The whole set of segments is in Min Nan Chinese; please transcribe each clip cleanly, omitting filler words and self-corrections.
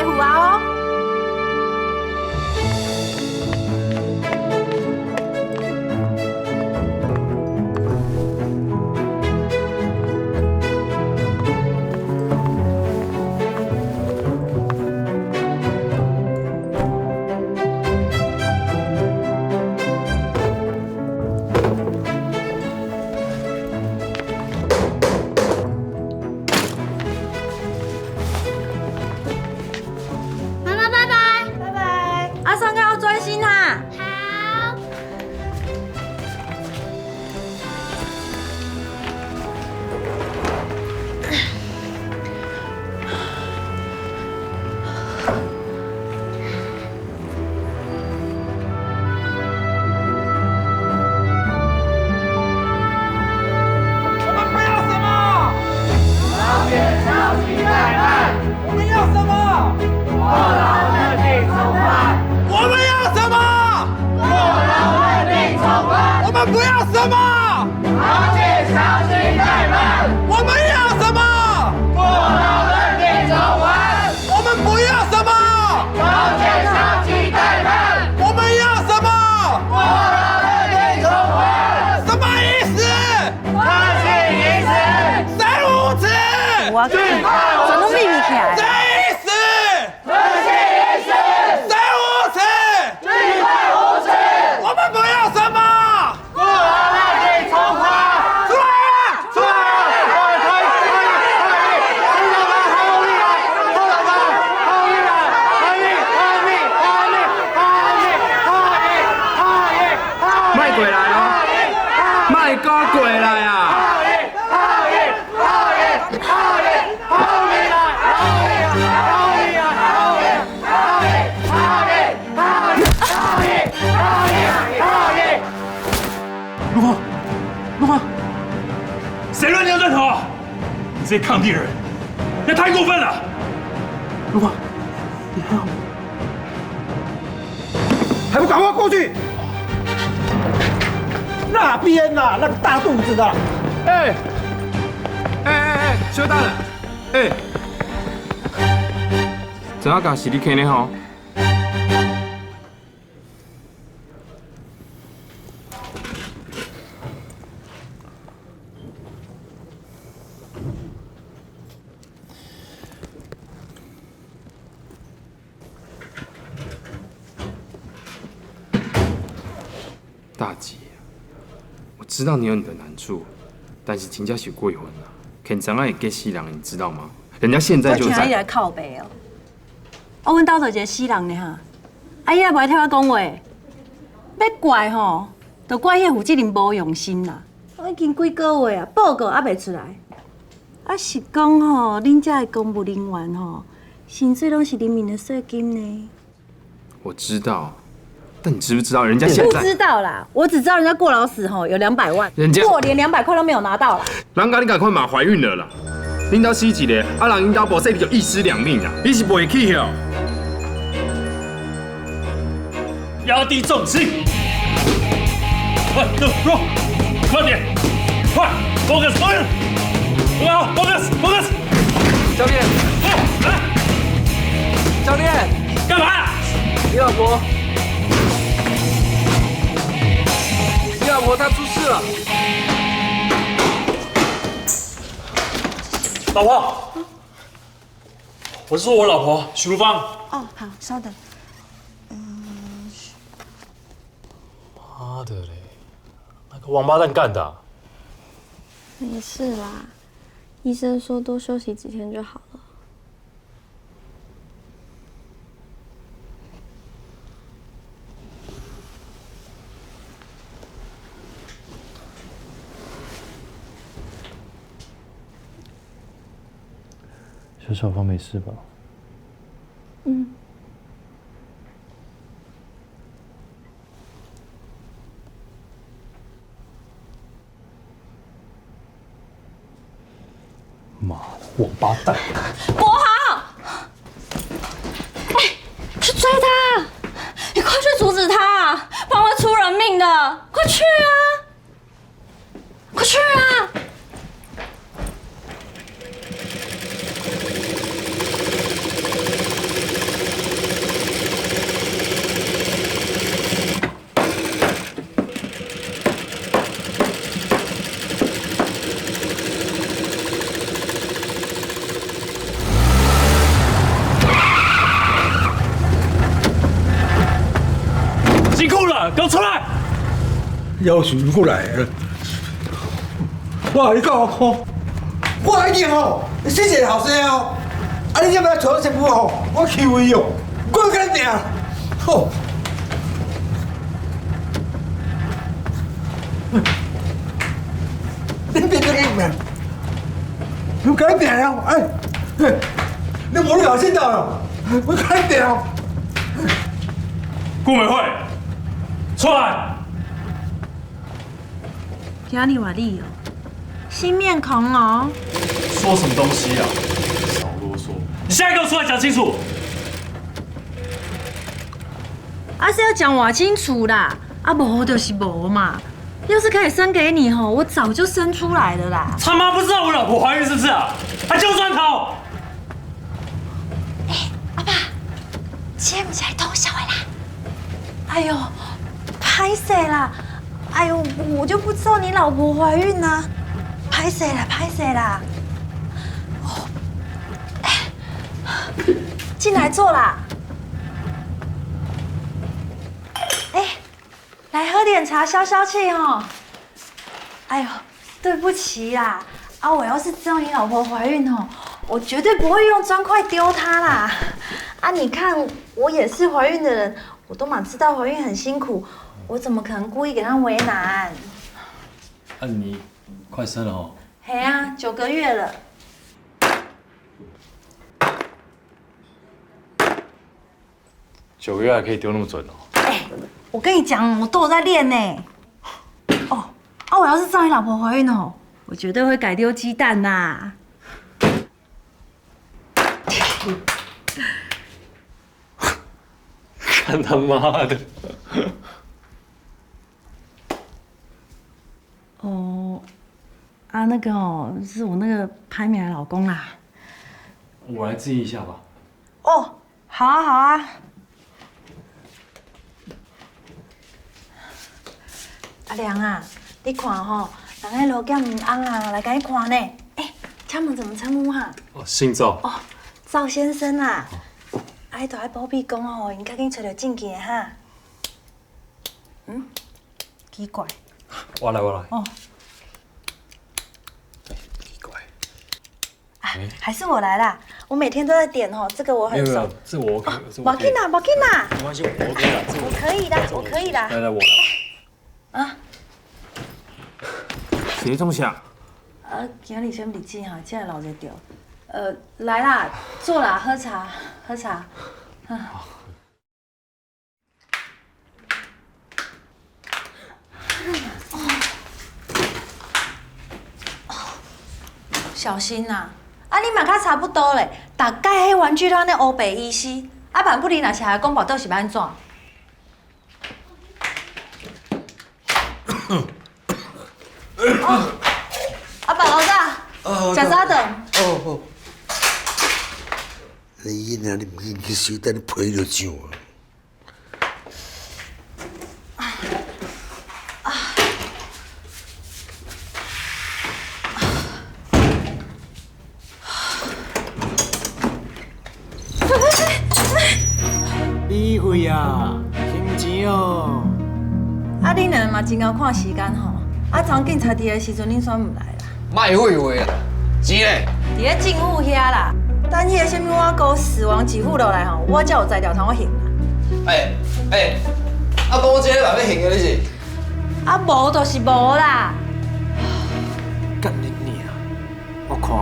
付啊哦。妈妈拜拜。拜拜。啊，上课要专心哈。好。我们不要什么？老检消极怠慢。我们要什么？过劳认定从宽。我们要什么？过劳认定从宽。我们不要什么？老检消极怠慢。我们要什么？过劳认定从宽。我们不要什么？老检消极怠慢。我们要什么？过劳认定从宽。什么意思？他是意思，谁无耻？我全拢秘密起来。谁意思？谁意思？谁无耻？军队无耻！我们不要什么？过劳认定从宽。出来啊！出来啊！可以可以可以！朱老板好厉害！朱老板好厉害！可以可以可以可以可以可以！莫过来哦，莫阁过来啊！陆芳，陆芳，谁乱掉弹头啊？你这些抗敌人，也太过分了！陆芳，你还好吗？还不赶快过去！那边呐，那个大肚子的。哎，哎哎哎，小等，哎，怎啊架是你牵的吼？大姐，我知道你有你的难处，但是真正是过分了，牵昨仔会激死人，你知道吗？人家现在就在。我听你来靠北哦。哦，阮兜就一个死人呢哈，啊，伊也无爱听我讲话，欲怪吼，就怪彼个负责人无用心啦。我已经几个月啊，报告犹袂出来。啊，是讲吼，恁遮的公务人员吼，薪水拢是人民的税金呢。我知道，但你知不知道人家现不在？知道啦，我只知道人家过劳死吼有两百万，人家过连200块都没有拿到啦。人家你赶快嘛怀孕了啦，恁兜死一个，啊人𪜶兜无说你就一尸两命啊，你是袂起哦？压低重心，快，go go，快点，快，focus focus，好，focus focus，教练，来，教练，干嘛？你老婆，你老婆她出事了。老婆，我是说我老婆许如芳。哦，好，稍等。妈的嘞，那个王八蛋干的啊。没事啦，医生说多休息几天就好了。小小芳没事吧？嗯。妈的，王八蛋！博豪，哎，去追他！你快去阻止他，不然会出人命的！快去啊！快去啊！啊？给我出来！夭寿过来了，我共你讲，我看，我一定吼，生一个后生哦。啊，你这摆娶到媳妇吼，我欺负伊哦，我共你拼，吼！你别别别，我共你拼了，哎，你无你搞先到，我共你拼。顾美惠，出来！今日换你哦，新面孔哦。说什么东西啊？少啰嗦！你现在给我出来讲清楚！啊是要讲偌清楚啦，啊无就是无嘛。要是可以生给你吼，我早就生出来了啦。他妈不知道我老婆怀孕是不是啊？还揪砖头！哎，阿爸，这毋是来偷笑的啦！哎呦，歹势啦！哎呦，我就不知道你老婆怀孕呢，歹势啦，歹势啦！哦，哎，进来坐啦。哎，来喝点茶消消气哦。哎呦，对不起啦，啊，我要是知道你老婆怀孕哦，我绝对不会用砖块丢她啦。啊，你看我也是怀孕的人，我都嘛知道怀孕很辛苦，我怎么可能故意给她为难？啊，你快生了哦？嘿啊，9个月了。9个月还可以丢那么准哦？哎，我跟你讲，我都有在练呢。哦，啊，我要是知道你老婆怀孕哦，我绝对会改丢鸡蛋呐。看他妈的！哦，啊，那个哦，是我那个拍名的老公啦。我来质疑一下吧。哦，好啊，好啊。阿良啊，你看吼，人迄罗剑翁啊来共你看呢。哎，请问怎么称呼哈？哦，姓赵。哦，赵先生啊。啊，彼爱保庇讲吼，𪜶较紧揣著证件哈。嗯，奇怪。我来，我来。哦。奇怪。啊，还是我来啦！我每天都在点哦，这个我很熟。这我 OK。无紧啦，无紧啦。没关系，我 OK 啦。我可以啦，我可以啦。来来，我来。啊。谁创啥？啊，今日什么日子哈？这闹热著。来啦，坐啦，喝茶，喝茶。啊。小心呐！啊，你嘛较差不多咧，逐摆彼玩具都按呢乌白意思，啊，万不离若是害讲爆倒是欲按怎？哦，阿爸老早，食早顿。哦哦。你囡仔，你毋紧去水，等你皮就上啊！美惠啊，还钱哦！啊，恁两个嘛真𠢕看时间吼。啊，昨警察伫的时阵，恁煞毋来啦。莫废话啦，钱咧？伫咧政府遐啦。等彼个啥物碗糕死亡给付落来吼，我才有才调通好还啦。欸欸，啊，讲我这礼拜要还的你是？啊，无就是无啦。干你娘！我看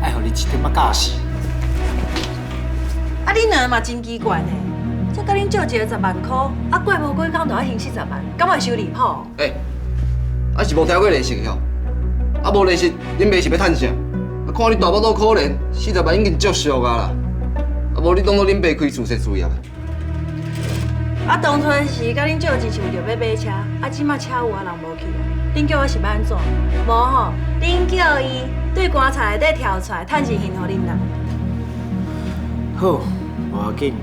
爱予你一点仔教训。啊，恁两个嘛真奇怪呢，这共恁借一个10万箍，啊，过无几工就爱还40万，敢会伤离谱？欸，啊是无听过利息吼？啊无利息，恁爸是欲趁啥？啊看你大腹肚可怜，40万已经足俗啊啦！啊无你当作恁爸开慈善事业？啊当初时共恁借钱是为著欲买车，啊这马车有啊人无去啊，恁叫我是欲按怎？无吼，恁叫伊对棺材内底跳出来，趁钱还予恁啦。好，无要紧，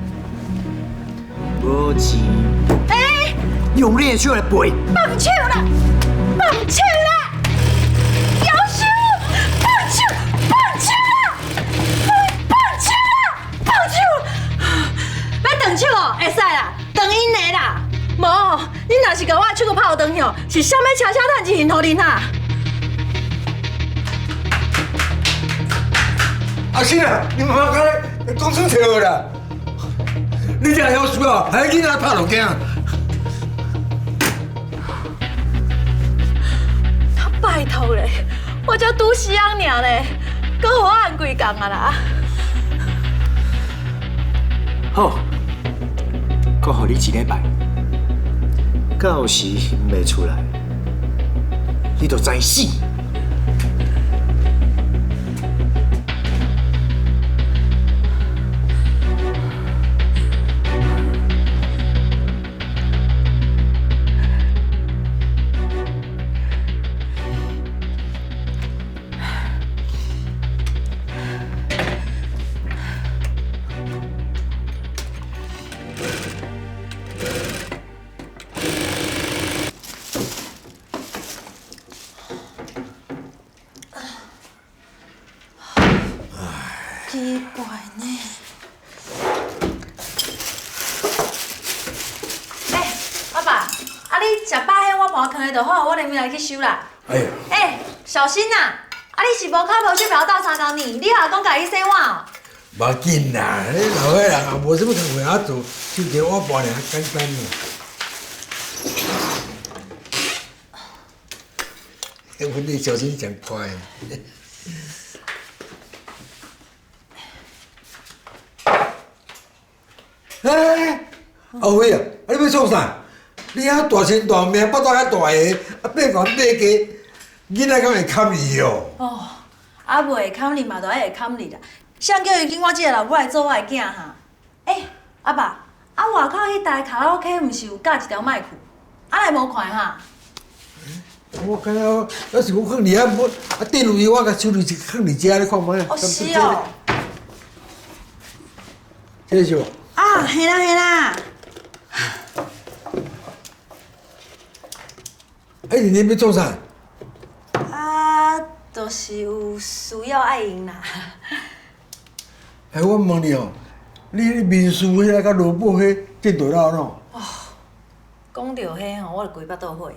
无钱，欸，用你的手来赔。放手啦！放手啦！夭寿！放手！放手啦！放手啦！放手！欲断手哦，会使啦，断𪜶的啦，無，恁若是共我的手閣拍斷去，是啥物車車趁錢還予恁哈？阿信啊，你莫甲你講出錯啦！你這曉輸啊，還囡仔拍落驚。拜託咧，我才拄死翁爾咧，閣予我按幾工啊啦！好，閣予你一禮拜，到時還袂出來，你就知死。奇怪呢。欸，阿爸，啊你食飽彼碗盤囥咧就好，我連面來去收啦。哎。欸，小心啦！啊，你是無跤無手袂曉鬥相共呢？你也講家己洗碗哦？無要緊啦，你老歲人也無啥物工課仔做，收一個碗盤爾簡單啦。阮你小心真快。哎，阿輝啊，啊你欲創啥？你遐大身大命，腹肚遐大個，啊爬懸爬低，囡仔敢會砍你哦？哦，啊袂砍你嘛，著愛會砍你啦。誰叫伊緊我這个老母來做我的囝哈？欸，阿爸，啊外口彼台卡拉 OK 毋是有架一條麥克？啊來無看哈？我感覺，抑是講放佇遐，無啊電腦伊我共收佇放佇遮，你看覓？哦，是哦。這個是無？啊，嘿啦嘿啦。欸，你欲創啥？啊，就是有需要愛用啦。欸，我問你哦，你彼民事彼个佮勞保彼進度了按怎？哦，講著彼吼，我就規腹肚火啦。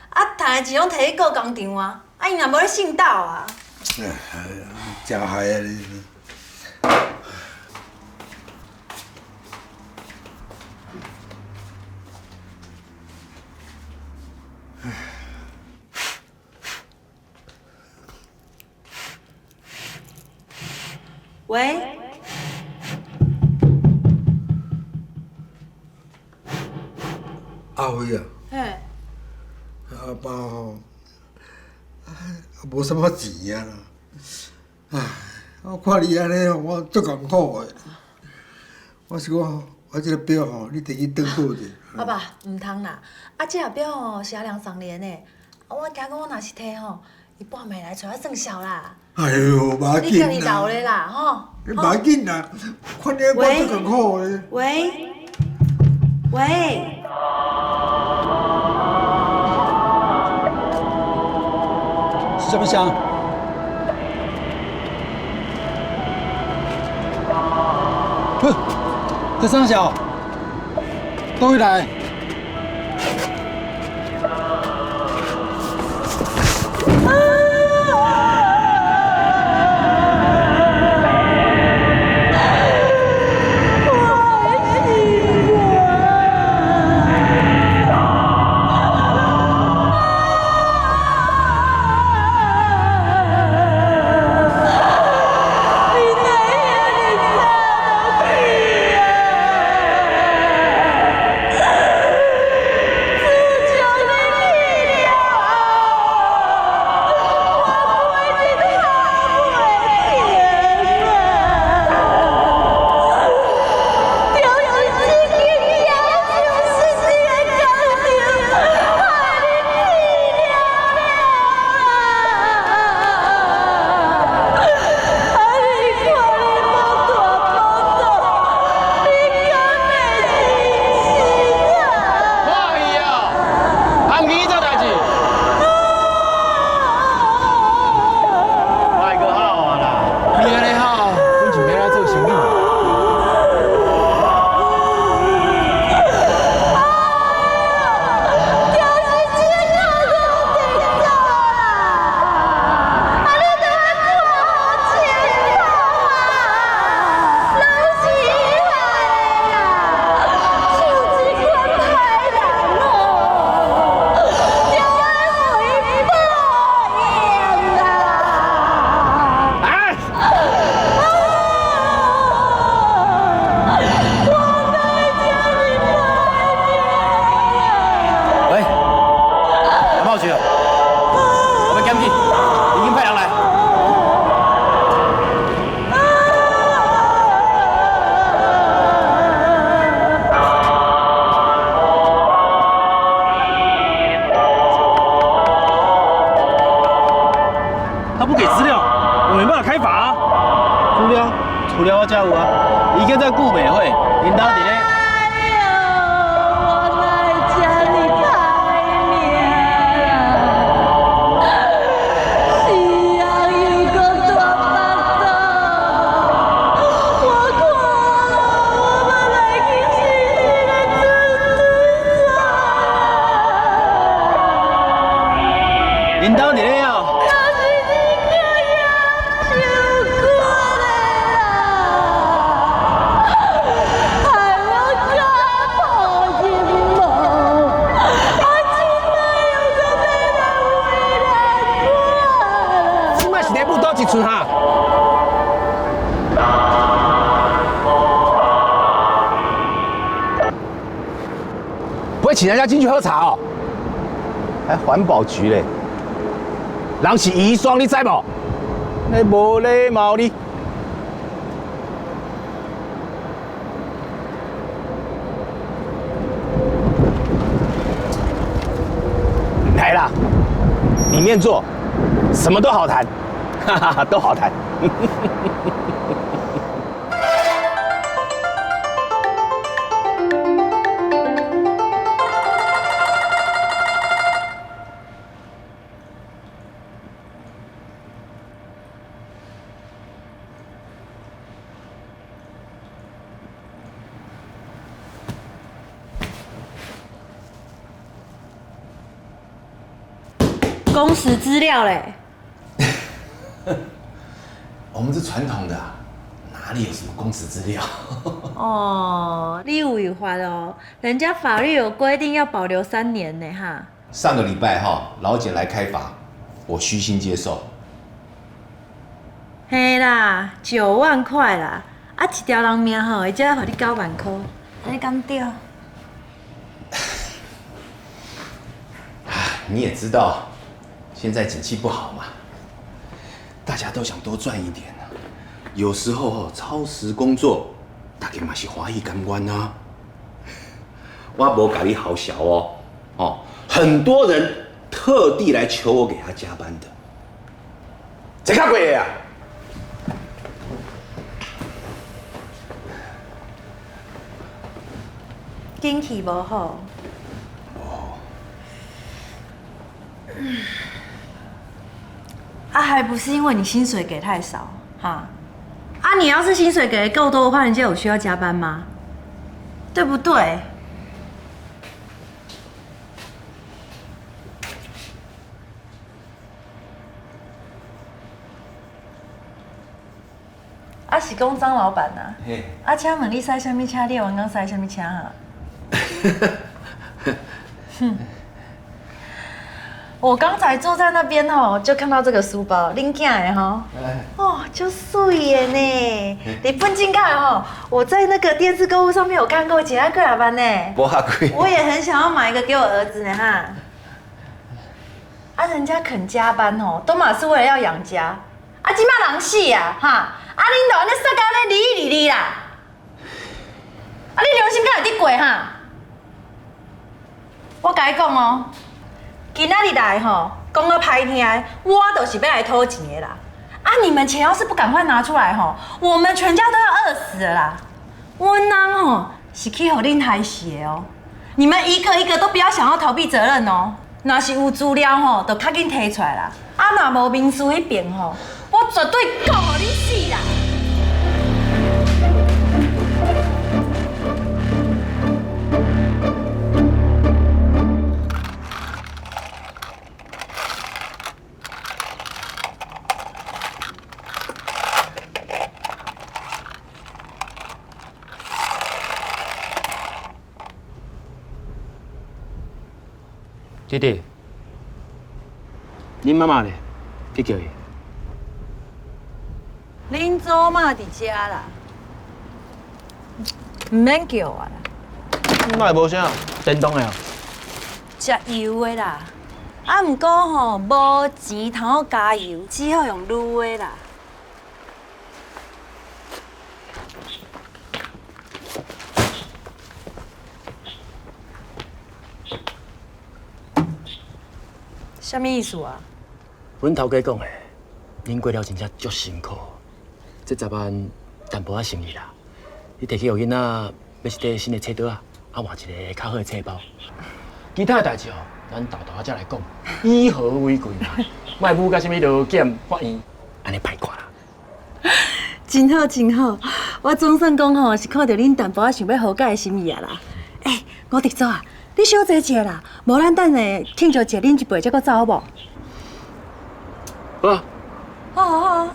啊，趁的錢攏提去顧工廠啊，啊，𪜶也無咧信鬥啊。哎呀，真害啊你！喂。阿輝啊。嘿。阿爸吼，無啥物錢啊啦。唉，我看你按呢，我足艱苦的。我是講，我這個錶吼，你提去當好者。阿爸，毋通啦！啊，這个錶吼是阿良送你的，啊，我驚講我若是提吼，伊半暝來揣我算數啦。哎喲，無要緊啦。你家己留咧啦，吼。你無要緊啦，看你我足艱苦的。喂。喂。是啥物聲？哼，這啥小？佗位來？啊！兜伫咧哦。这摆是咧舞佗一出哈？不会请人家进去喝茶哦？还环保局嘞，人是遗孀，你知无？你无礼貌你。来啦，里面坐，什么都好谈，哈哈哈，都好谈。工时资料嘞，我们是传统的，哪里有什么工时资料？哦，你有违法哦，人家法律有规定要保留3年呢，哈。上个礼拜哈，老简来开罚，我虚心接受。嘿啦，9万块啦，啊一条人命吼，会才予你9万块，按呢敢对？你也知道。现在景气不好嘛，大家都想多赚一点啊。有时候哦，超时工作，大家嘛是欢喜甘愿啊。我无共你好小哦，哦，很多人特地来求我给他加班的，这较贵啊！景气无好。啊，还不是因为你薪水给太少，哈！啊，你要是薪水给的够多的话，人家有需要加班吗？对不对？啊，是讲张老板呐。啊，请问你驶啥物车？你的员工驶啥物车哈？哼。我刚才坐在那边吼，就看到这个书包，恁囝的吼，哦，就水的呢。日本进口吼，我在那个电视购物上面有看过，几万几万呢。无遐贵。我也很想要买一个给我儿子呢哈。啊，人家肯加班吼，都嘛是为了要养家。啊，这马人死啊哈，啊，恁就按呢说到咧离离离啦。啊，你良心敢有得过哈？我共你讲哦。今仔日来吼，讲个歹听的，我就是欲来讨钱的啦。啊，你们钱要是不赶快拿出来吼，我们全家都要饿死了啦。阮翁吼是去予恁害死的哦，你们一个一个都不要想要逃避责任哦。若是有资料吼，就较紧提出来啦。啊，若无民事彼边吼，我绝对告予你死啦！弟弟，恁妈妈咧？去叫伊。恁祖妈伫遮啦，毋免叫我啦。哪会无声？电动的哦。食油的啦，啊，毋过吼，无钱通好加油，只好用卤的啦。啥物意思啊？阮头家讲的，恁过了真正足辛苦，这10万淡薄仔诚意啦。你提去予囡仔买一块新的册桌啊，啊换一个较好的册包。其他的代志哦，咱沓沓仔来讲，以和为贵啦，莫舞甲啥物劳检法院，按呢歹看啦。真好真好，我总算讲吼是看著恁淡薄仔想欲和解的心意啊啦。欸，吴特助啊，你小坐一下啦，无咱等下庆祝一下恁一辈才阁走好无？好啊。好好好。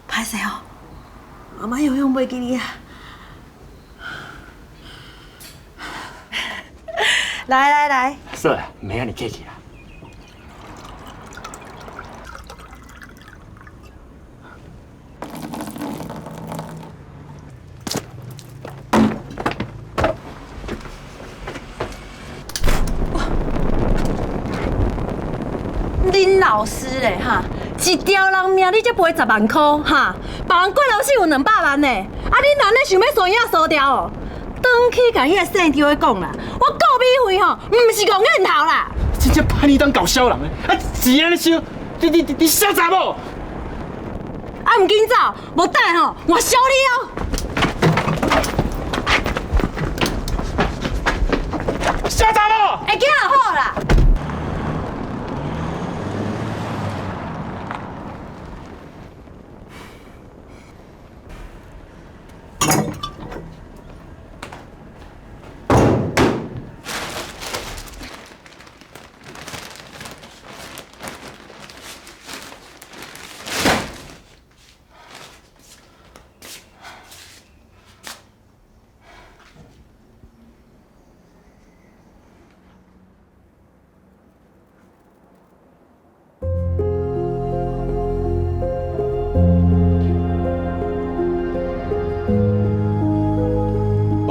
歹势哦，妈妈永远袂记你啊！来来来，算了，袂按呢客气啦。恁老师咧哈，一条人命你才赔10万块哈，别人过劳死有200万呢，啊恁若按呢想欲输赢输掉哦，转去共彼个姓张的讲啦，我顾美惠吼，毋是戆烟头啦。真正把你当搞痟人的，啊钱按呢烧，你痟查某？啊毋紧走，无等下吼，我烧你哦！痟查某？会记就好啦。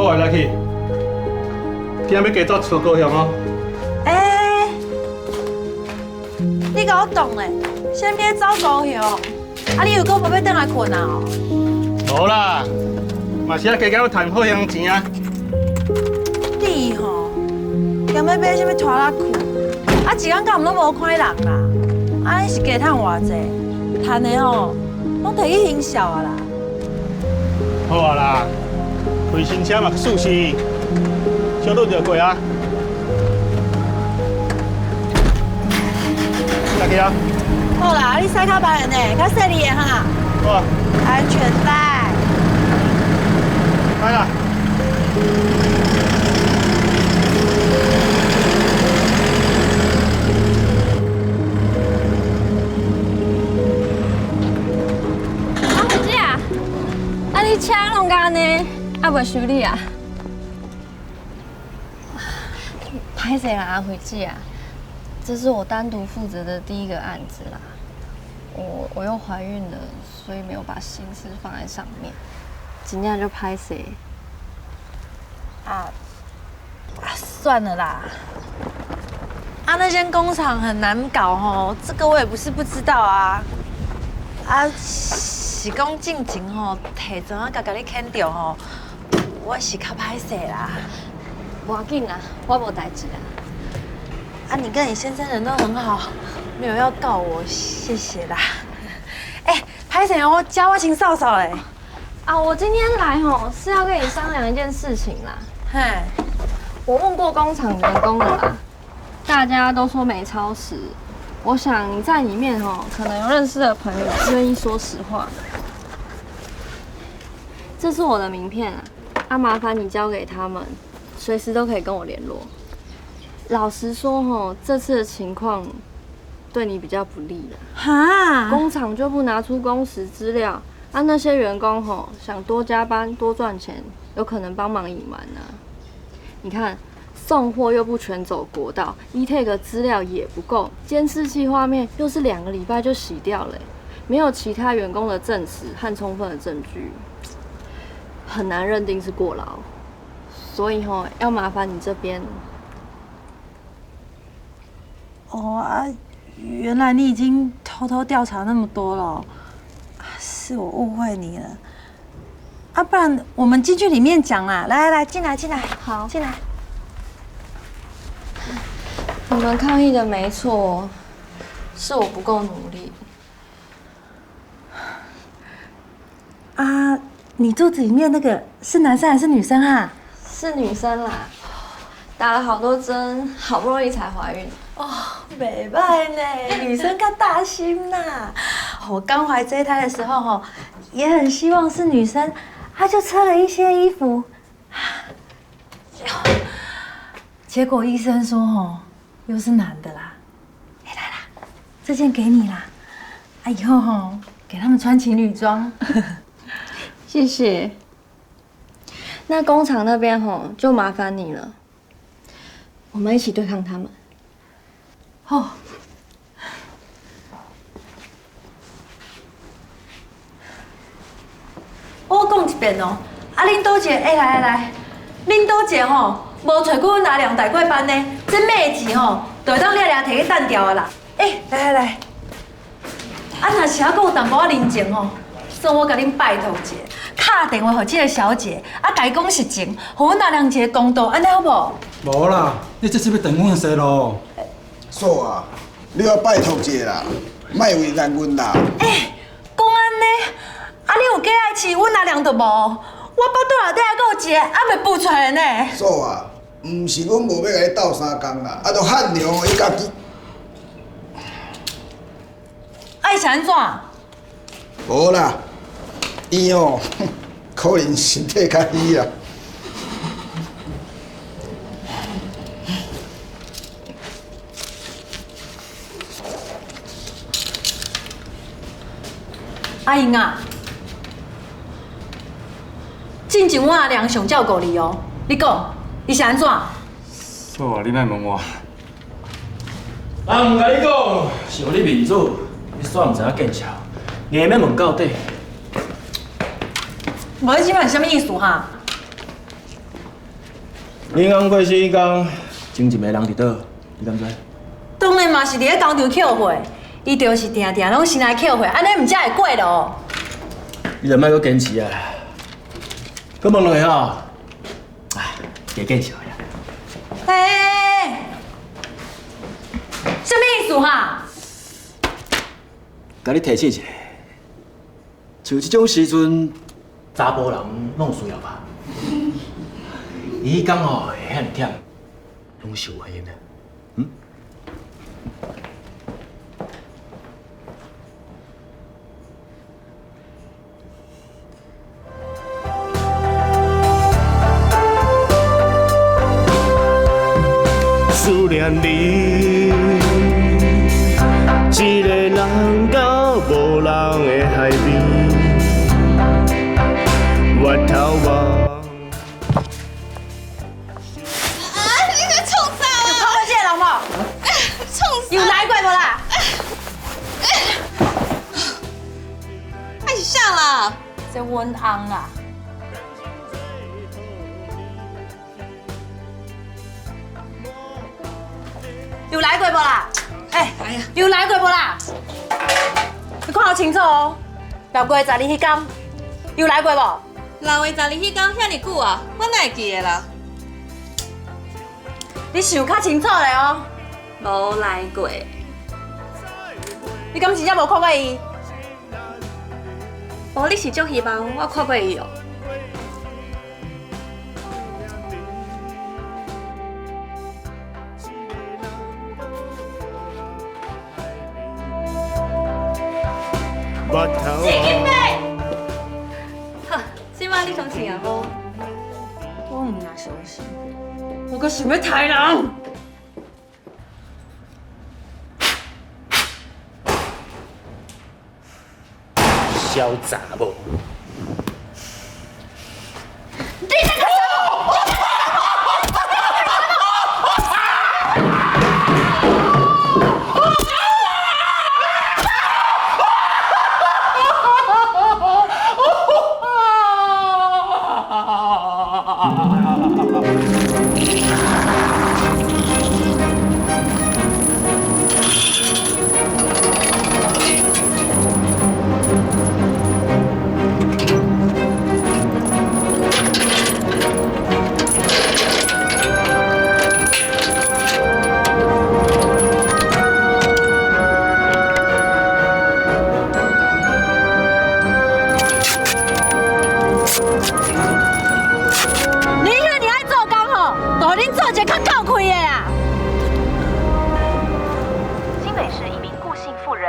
哦，来去，今日欲加走出高雄哦。欸，你共我挡咧，啥物咧走高雄？啊，你又阁无欲转来困啊？无啦，嘛是爱加减趁好乡钱啊。你吼，踮咧买啥物拖拉裤？啊，一工到晚拢无看人啦。啊，你是加趁偌济？趁的吼，拢提去行销啊啦。好啊啦。开新车嘛，去试试，小拄著过啊。来去啊！好啦，你驶较慢呢，较细腻的哈。好啊。安全带。来啦。阿慧姐啊，啊你车弄到按呢？啊，未修理啊！歹势啦，阿慧姐啊，这是我单独负责的第一个案子啦。我又怀孕了，所以没有把心思放在上面，真正就歹势。啊，算了啦。啊，那间工厂很难搞吼，这个我也不是不知道啊。啊，是讲进前吼，提砖仔共你牵著吼。我是较歹势啦，无要紧啦，我无代志啦。啊，你跟你先生人都很好，没有要告我，谢谢啦。哎，歹势哦，我教我先扫扫嘞。啊，我今天来吼是要跟你商量一件事情啦。嘿，我问过工厂员工了啦，大家都说没超时。我想你在里面吼，可能有认识的朋友愿意说实话。这是我的名片啊。啊，麻烦你交给他们，随时都可以跟我联络。老实说吼，这次的情况对你比较不利了。哈，工厂就不拿出工时资料，啊，那些员工吼想多加班多赚钱，有可能帮忙隐瞒啊。你看，送货又不全走国道，E-Tag 资料也不够，监视器画面又是2个礼拜就洗掉了，没有其他员工的证实和充分的证据。很难认定是过劳，所以吼要麻烦你这边。哦啊，原来你已经偷偷调查那么多了，是我误会你了。啊，不然我们进去里面讲啦。来来来，进来进来，好，进来。你们抗议的没错，是我不够努力。啊。你肚子裡面那個是男生還是女生啊？是女生啦，打了好多針，好不容易才懷孕。哦，袂䆀呢，女生較大心啦。我剛懷這一胎的時候，吼，也很希望是女生，她就車了一些衣服，結果醫生說，吼，又是男的啦。哎，來啦，這件給你啦，啊，以後吼，給他們穿情侶裝。謝謝。那工廠那邊吼，就麻煩你了，我們一起對抗他們。哦。我講一遍哦，啊，恁倒一個，哎，來來來，恁倒一個吼，無揣過阮阿娘代過班呢，這妹子吼，就會當掠掠提去單調的啦。哎，來來來，啊，若是還閣有淡薄仔人情吼，算我共恁拜託一下，敲電話予這個小姐，啊，共伊講實情，予阮阿娘一個公道，按呢好無？無啦，你這是欲斷阮生路。嫂啊，你我拜託一下啦，莫為難阮啦。欸，講按呢，啊你有假愛飼，阮阿娘就無。我腹肚內底還閣有一個，還袂孵出來呢。嫂啊，毋是阮無欲共你鬥相共啦，啊，都漢良伊家己。啊，伊是按怎？無啦，伊吼可能身體較虛啦。阿英啊，進前阮阿娘上照顧你哦，你講，伊是按怎？嫂啊，你莫問我。人毋共你講，是予你面子，你煞毋知影見笑，硬欲問到底。無你這擺是啥物意思哈？恁翁過身彼工，前一暝人佇佗，你敢知？當然嘛是佇咧工廠扣貨，伊就是定定攏先來扣貨，按呢毋才會過咯。你就莫閣堅持啊！閣問落去吼，哎，加見笑啦。欸，啥物意思哈？共你提醒一下，像這種時陣，查埔人攏有需要吧？伊彼工吼會遐爾忝，攏是有原因的。嗯？思念你，一個人到無人的海邊，回頭望。啊！你在創啥啊？有看過這個人無？創啥？有來過無啦？啊是啥啦？這阮翁啦。有來過無啦？欸，有來過無啦？你看好清楚哦。6月12彼工，有來過無？6月12彼工遐爾久啊，我哪會記得啦？你想較清楚咧哦。無來過。你敢真正無看過伊？無，你是足希望我看過伊哦。神經病！好，這擺你相信啊無？我毋若相信，我閣想欲刣人。小查某。你這個查某！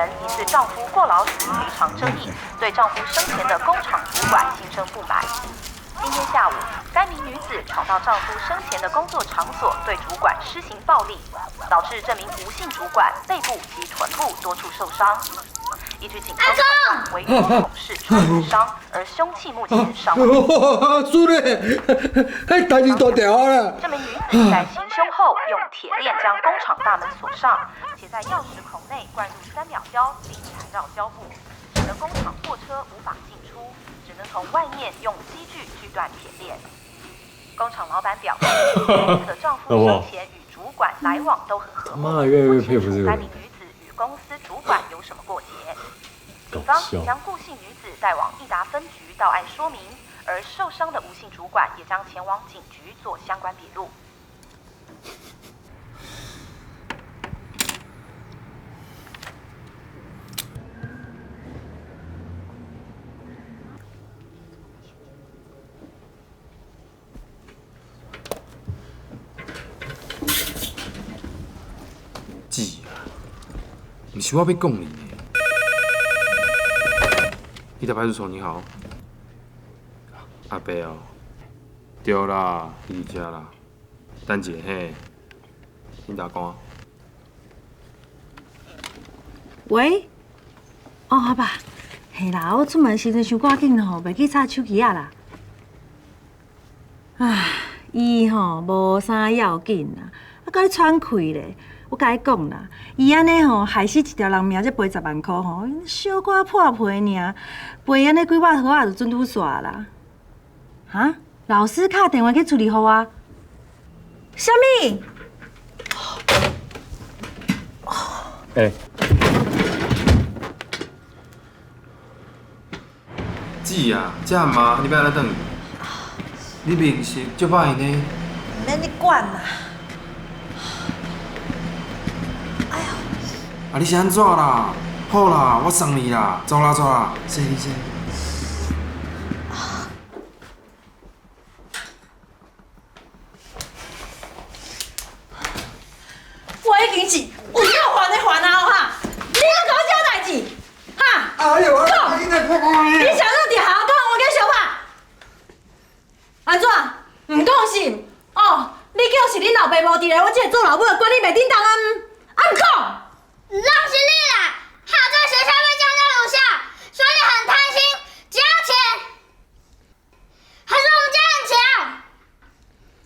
人疑似丈夫过劳死赔偿争议，对丈夫生前的工厂主管心生不满。今天下午，该名女子闯到丈夫生前的工作场所，对主管施行暴力，导致这名吴姓主管背部及臀部多处受伤。依据警方判断，为多孔式穿刺伤，而凶器目前尚未。输嘞，哎，代志大条啦！这名女子在行凶后，用铁链将工厂大门锁上，且在钥匙孔内灌入3秒胶，并缠绕胶布，使得工厂货车无法进出，只能从外面用机具锯断铁链。工厂老板表示，女子的丈夫生前与主管来往都很和他妈的，越来越佩服这个人。该名女子与公司主管有什么过节？警方已将顾姓女子带往义达分局到案说明，而受伤的吴姓主管也将前往警局做相关笔录。姊啊，毋是我欲讲你呢。义达派出所你好，阿伯哦，对啦，伊伫遮啦，等一下嘿，恁大官。喂，哦阿爸，嘿啦，我出门时阵伤赶紧吼，袂记插手机仔啦。唉，伊吼无啥要紧啦，啊，佮你喘气咧。我共伊讲啦，伊按呢吼害死一条人命，才赔10万箍吼，小可破皮尔，赔按呢几百箍仔就准拄煞啦。哈？老师敲电话去处理予我。啥物？欸。姊啊，这暗暝你欲按怎转去？你面色足歹呢。毋免你管啦。啊！你是按怎啦？好啦，我送你啦，走啦走啦，坐你坐。我已经是有够烦的烦啊哈！你阁搞啥代志？哈？哎呦！讲，你啥阵伫学校讲我计相拍？按怎？毋讲是？哦，你叫是恁老爸无伫咧，我这个做老母的管你袂叮当啊？啊毋讲？让是你啦，他在学校被江家鲁笑，说你很贪心，只要钱，还说我们家很穷。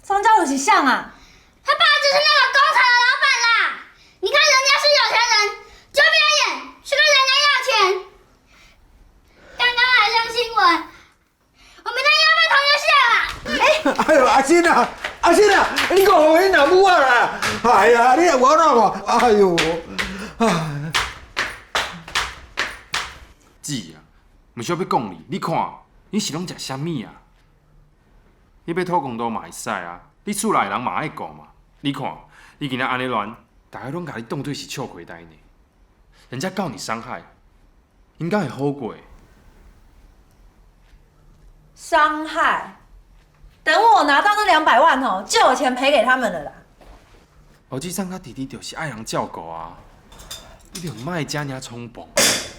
张家鲁是谁啊？他爸就是那个工厂的老板啦。你看人家是有钱人，就不要眼，去跟人家要钱。刚刚还上新闻，我明天要被同学笑了。哎呦，阿新啊，阿新啊，你讲予恁老母啊啦！哎呀，你也无怎看？哎呦！啊！姊啊，毋是我欲讲你，你看你是拢食啥物啊？你欲讨公道嘛会使啊，你厝内人嘛爱顾嘛。你看你今仔按呢乱，大家拢共你当做是笑亏代呢。人家告你伤害，应该会好过。伤害？等我拿到那200万吼，就有钱赔给他们了啦。欧吉桑佮弟弟就是爱人照顾啊。你就莫遮尔冲动。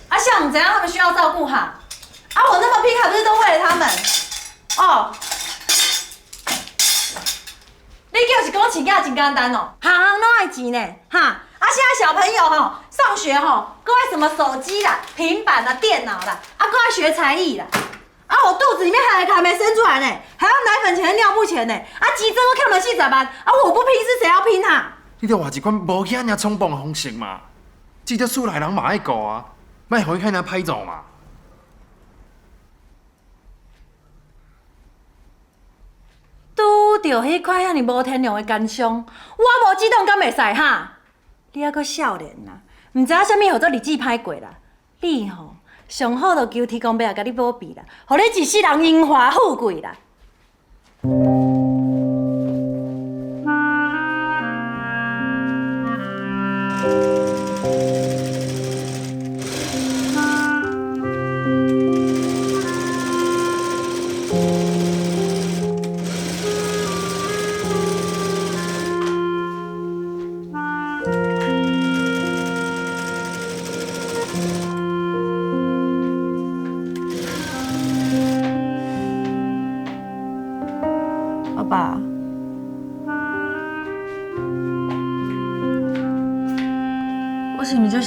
啊，像毋知影他们需要照顾哈？啊，我那么拼，还不是都为了他们？哦，你叫是讲请假真简单哦，行行拢爱钱呢，哈！啊，现在小朋友吼上学吼，阁爱什么手机啦、平板啦、电脑啦，啊，阁爱学才艺啦。啊，我肚子里面还没生出来呢，还要奶粉钱、尿布钱呢，啊，急诊都欠了40万，啊，我不拼是谁要拼啊？你著换一款无遐尔冲动的方式嘛。至少厝内人嘛爱顾啊，莫予伊遐尔歹做嘛。拄著彼款遐尔无天良的奸商，我无主动敢会使哈？你犹阁少年啊，毋知影啥物号做日子歹过啦。你吼上好就求天公伯仔共你保庇啦，予你一世人荣华富贵啦。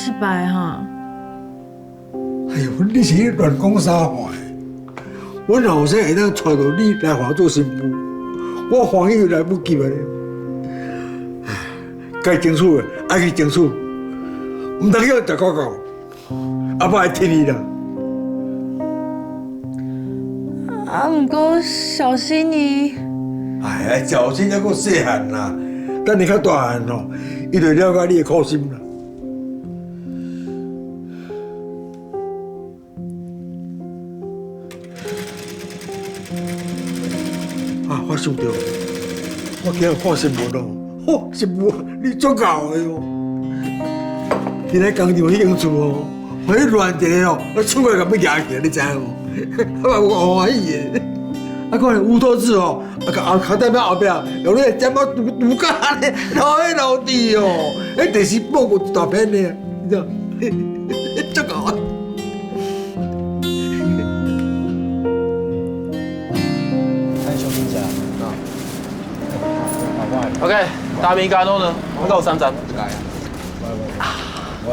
失败哈。哎呦，你是乱讲啥话？阮后生会当娶到你来华做新妇，我欢喜来不及啊！该争取的爱去争取，毋通叫食狗狗，阿爸会替你啦。啊，毋过小新伊，哎，小新犹阁细汉啦，等伊较大汉哦，伊就了解你的苦心啦。啊，我想到，我今日看新闻哦，吼，新闻你足够的哦。今日工厂彼间厝哦，予伊乱一个哦，我出来共要举起来，你知影无？我欢喜的。啊，看乌托子哦，啊，后代表后壁用那个尖仔独独家咧，老黑老弟哦，迄电视报过一大篇呢，你知道？足够啊！ OK，大米加诺呢？我到三站。我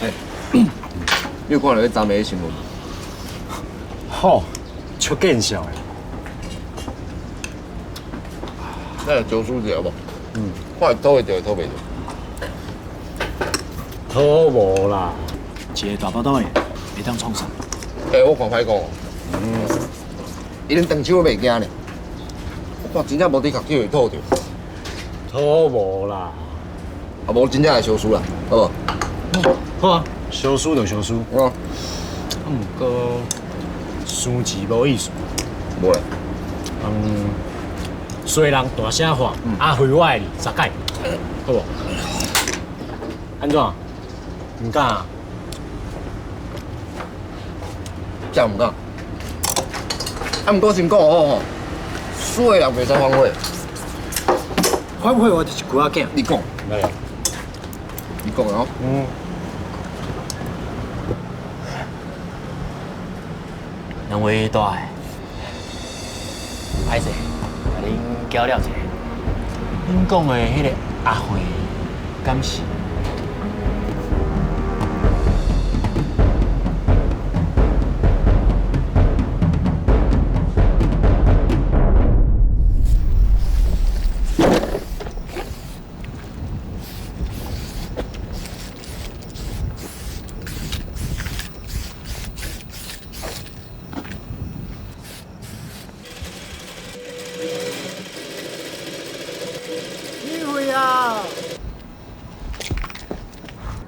哎，你有看到彼昨暝的新闻？吼，足见笑的。咱来招数一下无？嗯。看会讨会著，会讨袂著。讨无啦，一个大腹肚的会当创啥？欸，我看歹讲。嗯。伊连动手都袂惊呢。我看真正无滴壳叫伊讨著。讨无啦。啊，无真正来相输啦，好无？好啊，相输就相输。嗯。啊，毋过输字无意思。无咧。嗯，虽人大声喊，阿辉我爱你十摆，好无？按怎？毋敢啊？真毋敢。啊，毋过先讲好吼，输的人袂使反悔。反悔我就是龟仔囝。你讲。来。你讲哦。嗯。两位大的，歹势，共恁搅扰一下。恁讲的彼个阿慧，敢是？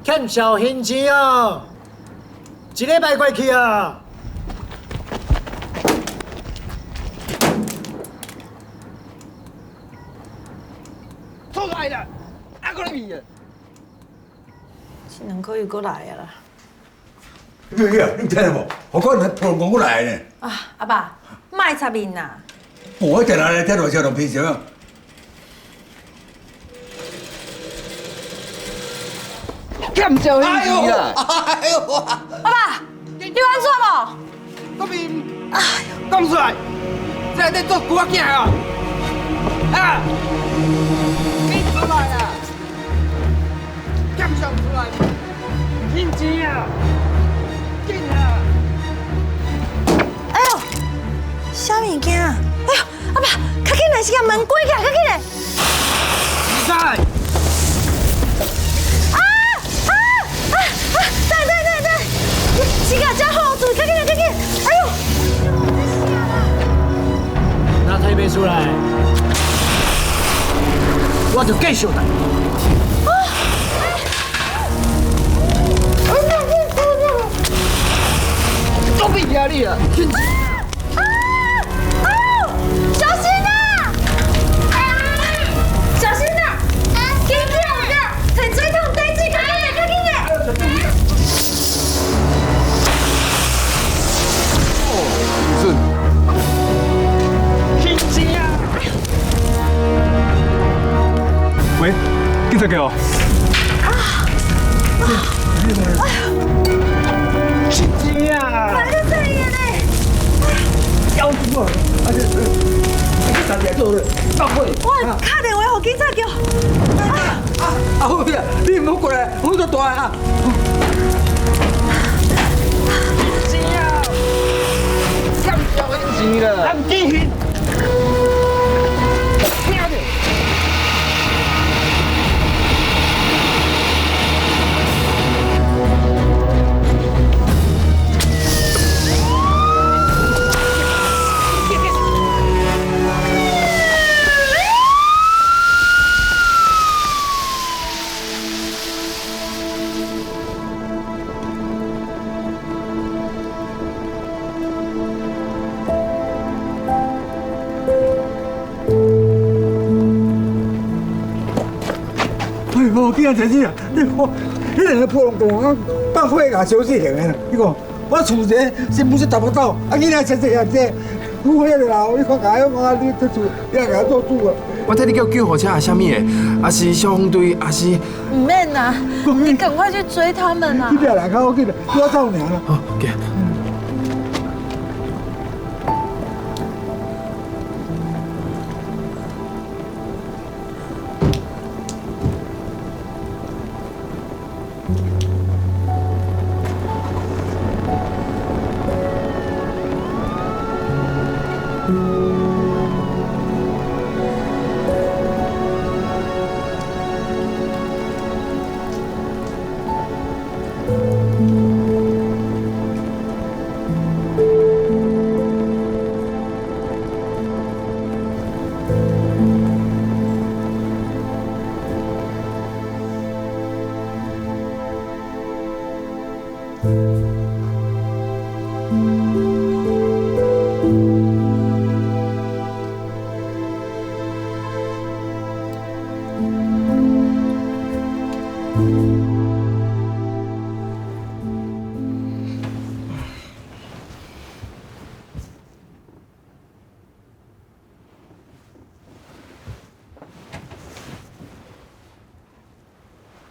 欠小兴钱哦，一礼拜过去啊。出来啦，还阁咧味啊！这两个月阁来啊啦。你去啊？你听到无？我讲人突然讲过来呢。啊，阿爸，莫插面啦。我定来听落车拢平常啊。欠小兴钱啦！哎呦！阿爸，你有按怎无？我面，讲出来，这内底做龟仔囝啊！啊！你出来啊！欠上出来，兴钱啊！紧啊！哎呦，啥物件？哎呦，阿爸，较紧来，是共门关起来，较紧来。唔使。是共遮好住，较紧来，较紧！哎呦！若提袂出来，我就继续来。都别压力啊！啊！小心啊！小心啊！紧起来，提水桶递水，较紧来，较紧来！喂，警察叫。啊！哎呀！失钱啊！快点这样嘞！要死啊！啊这，这啥子做的？我打电话予警察局。啊！阿辉，你啊，你毋好過來，風足大啊！錢啊！欠小錢啦！咱繼續。無見啊，這子啊！你看，彼兩个破龍洞啊，放火共燒死人的啦！你看，我厝一个新婦是達不到，啊囡仔細細漢這，我遐個老，你看共我你這厝，你也共我做主啊！我替你叫救護車，還是啥物的？還是消防隊？還是？毋免啦，你趕快去追他們啊！你別來，較好緊，我走爾啦。好，行。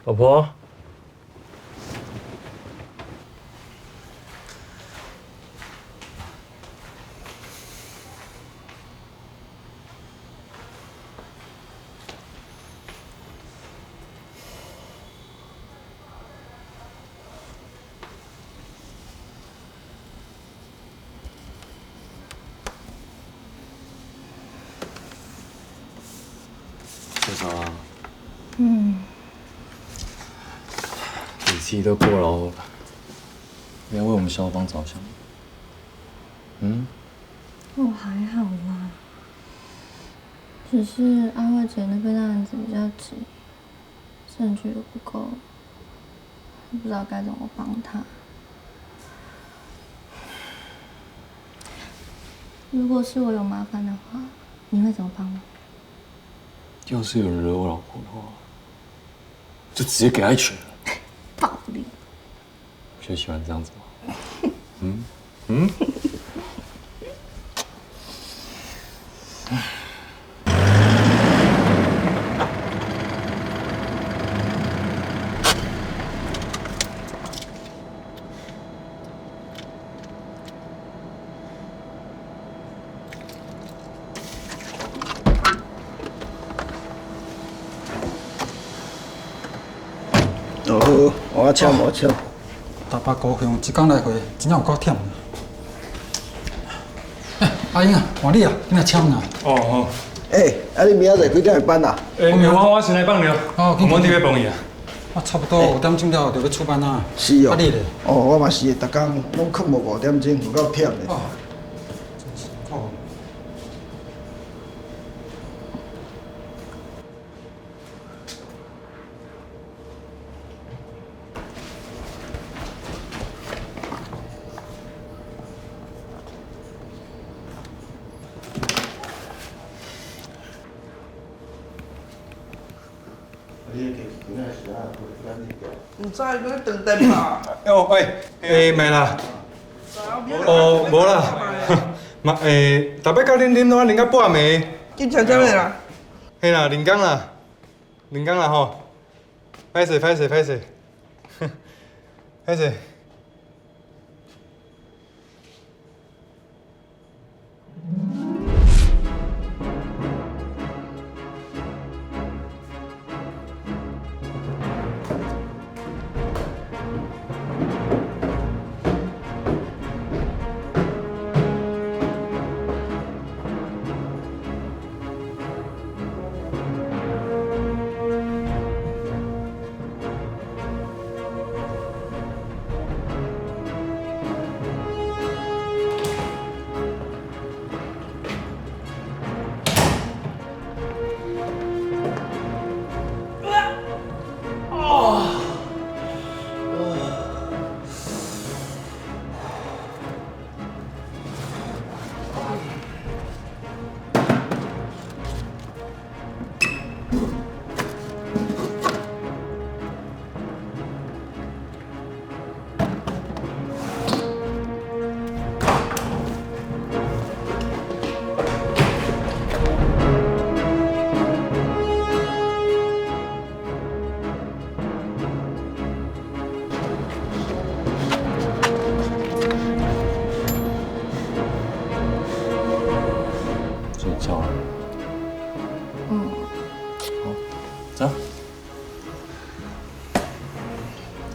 老婆，睡着了。嗯。你自己都过劳了，你要为我们消防着想。嗯？我还好啦，只是阿慧姐那边的案子比较急，证据又不够，不知道该怎么帮她。如果是我有麻烦的话，你會怎麼幫我？要是有人惹我老婆的話，就直接給她一拳。暴力。不就喜歡這樣子嗎？嗯嗯。哦，我签我签。台北高雄一工来回，真正有够忝。欸，阿英啊，换你啊，你来签啦。哦好。欸，啊你明仔载几点会班啊？欸，我先来放了。哦，我伫咧帮伊啊。我差不多5点钟了，就欲出班啊。是哦。啊你咧？哦，我嘛是，逐工拢睏无5点钟，有够忝的。哦，真辛苦。毋知阁咧断电吧？哦，喂，欸，袂啦。哦，無啦。嘛，欸，逐擺甲恁啉，攏啉到半暝。緊張啥物啦？嘿啦，兩工啦，兩工啦吼。歹勢，歹勢，歹勢。歹勢。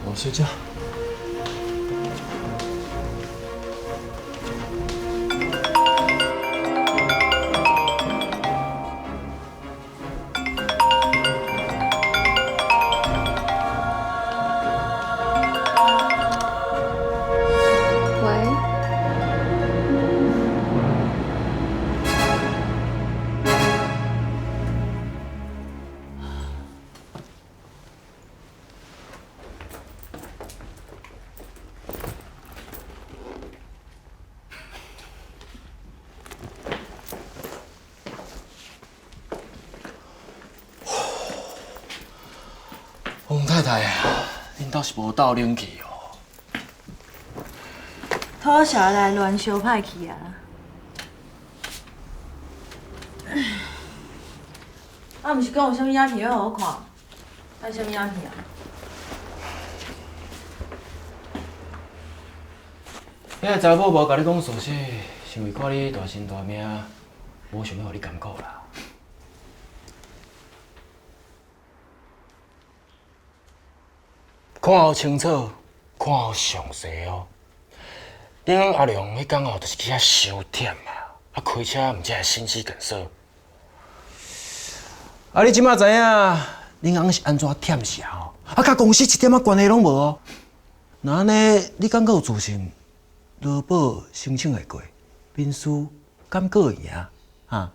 我睡觉。喂。王太太啊，恁兜是无斗冷气哦？土小来乱烧歹去啊！啊，毋是讲有啥物影片欲予我看？啊，啥物影片啊？彼个查某无共你讲事实，是为看你大身大命，无想欲予你艰苦啦。看予清楚，看予详细哦。恁阿良彼工哦，就是去遐伤忝啊，啊开车毋才会心肌梗塞。啊，你这马知影恁翁是按怎忝死哦？啊，佮公司一点仔关系拢无哦。若按呢，你敢阁有自信？劳保申请会过，民事敢阁会赢？哈？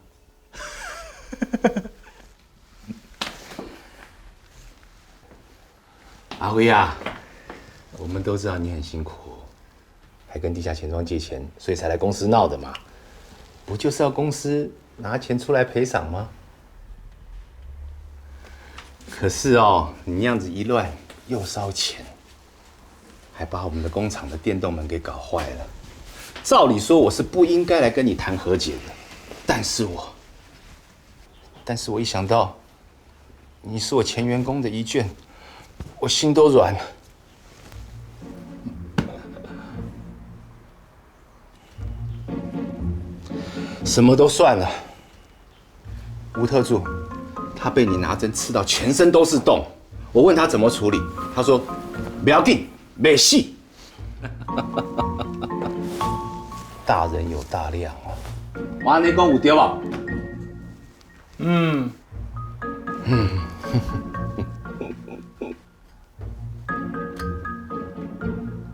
阿辉啊，我们都知道你很辛苦，还跟地下钱庄借钱，所以才来公司闹的嘛。不就是要公司拿钱出来赔偿吗？可是哦，你那样子一乱，又烧钱，还把我们的工厂的电动门给搞坏了。照理说我是不应该来跟你谈和解的，但是我一想到你是我前员工的遗眷，我心都软了。什么都算了，吴特助，他被你拿针刺到全身都是洞，我问他怎么处理，他说不要紧，没事。大人有大量啊！我按呢讲有对无？嗯嗯。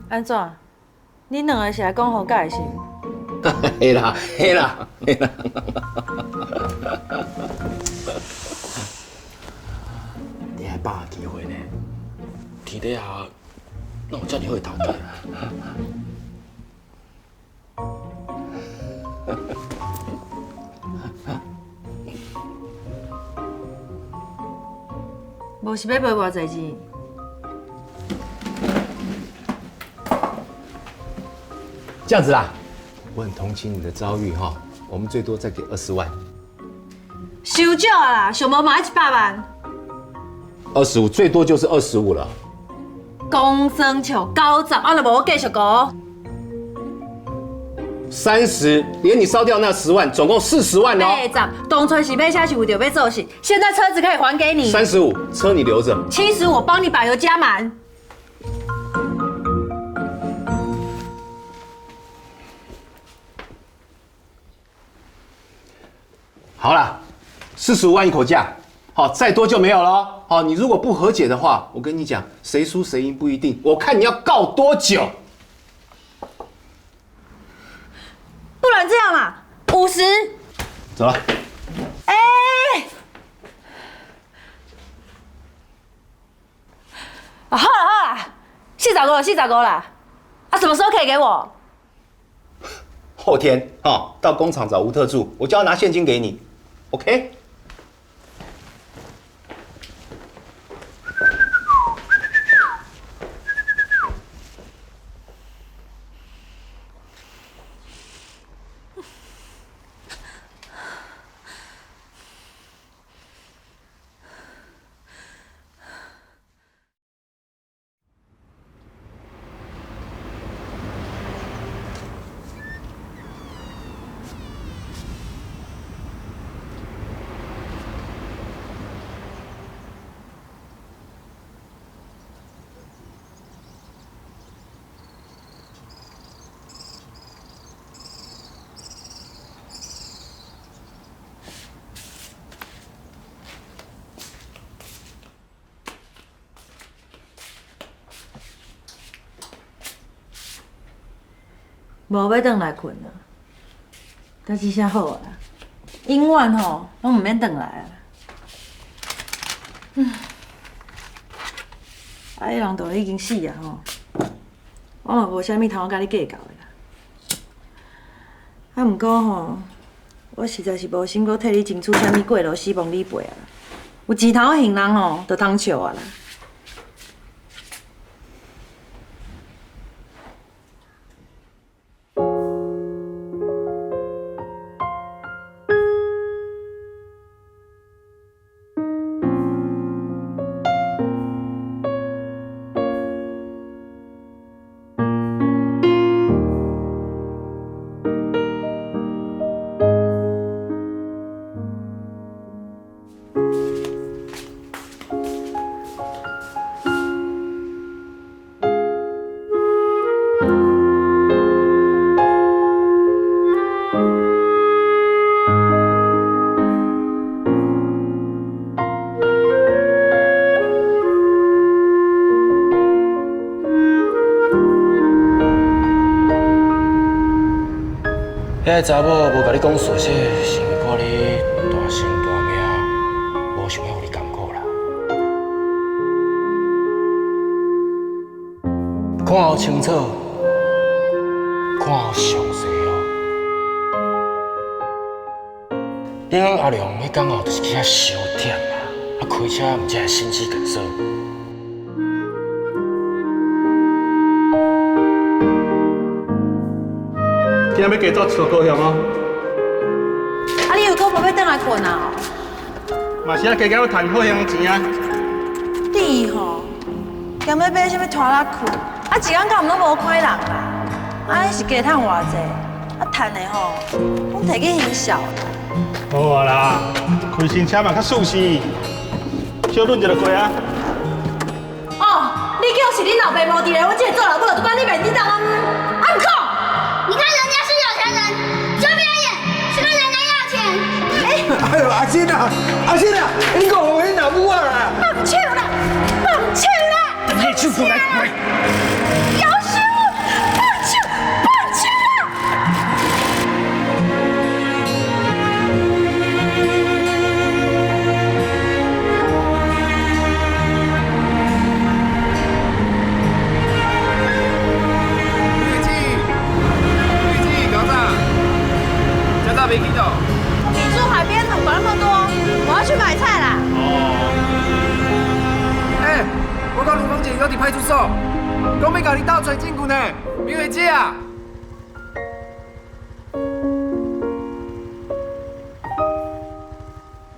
按怎？恁两个是来讲和解是？嘿啦，嘿啦，嘿啦。你还把握机会呢？天底下哪有遮尔好的头家？无是欲赔偌济钱？这样子啦，我很同情你的遭遇哈，我们最多再给20万。伤少啊啦，上无嘛爱100万。25，最多就是25了。讲算笑90，啊，若无我继续讲。30，连你烧掉那10万，总共40万哦。80，当初是买车是为着欲做事，现在车子可以还给你。35，车你留着。70，我帮你把油加满。好了，45万一口价，好，再多就没有了。好，你如果不和解的话，我跟你讲，谁输谁赢不一定，我看你要告多久。不然这样啦，50。走了。哎，啊，好了好了，45了45了，啊，什么时候可以给我？后天啊，到工厂找吴特助，我就要拿现金给你，OK？无欲转来睏啊。但这下好啊，永远吼拢毋免转来啊。嗯，啊，彼人都已经死啊吼，我嘛无啥物通佮你计较的啦。啊，毋过吼，我实在是无心阁替你争取啥物过劳死亡理赔啊。有钱通还人吼，就通笑啊啦。彼个查某无共你讲事实，是因为看你大身大命，无想欲予你艰苦啦。看好清楚，看好详细哦。恁阿良彼工哦，就是去遐伤忝啊，啊开车毋才会心肌梗塞。今仔欲加做一个高雄哦。啊，你又阁无欲转来睏啊？嘛是啊，加减欲趁好乡钱啊。你吼，兼欲买啥物拖拉库？啊，一工到晚拢无看人啦。啊，你是加趁偌济？啊，趁的吼，拢提去行销。好啊啦，开新车嘛较舒适，小轮一就过啊。哦，你叫是恁老爸无伫咧，我这个做老母就管你面，你当啊？啊，毋讲。你看人家是有钱人，就不要脸，去跟人家要钱。哎呦，阿信啊，阿信啊，你讲予恁老母啊啦！放手啦，放手啦！你手过来，过。夭寿，放手，放手啦！你住海边，管那么多，我要去买菜啦。哦。哎，我讲卢芳姐犹伫派出所，讲欲共你斗揣证据呢，明慧姐啊。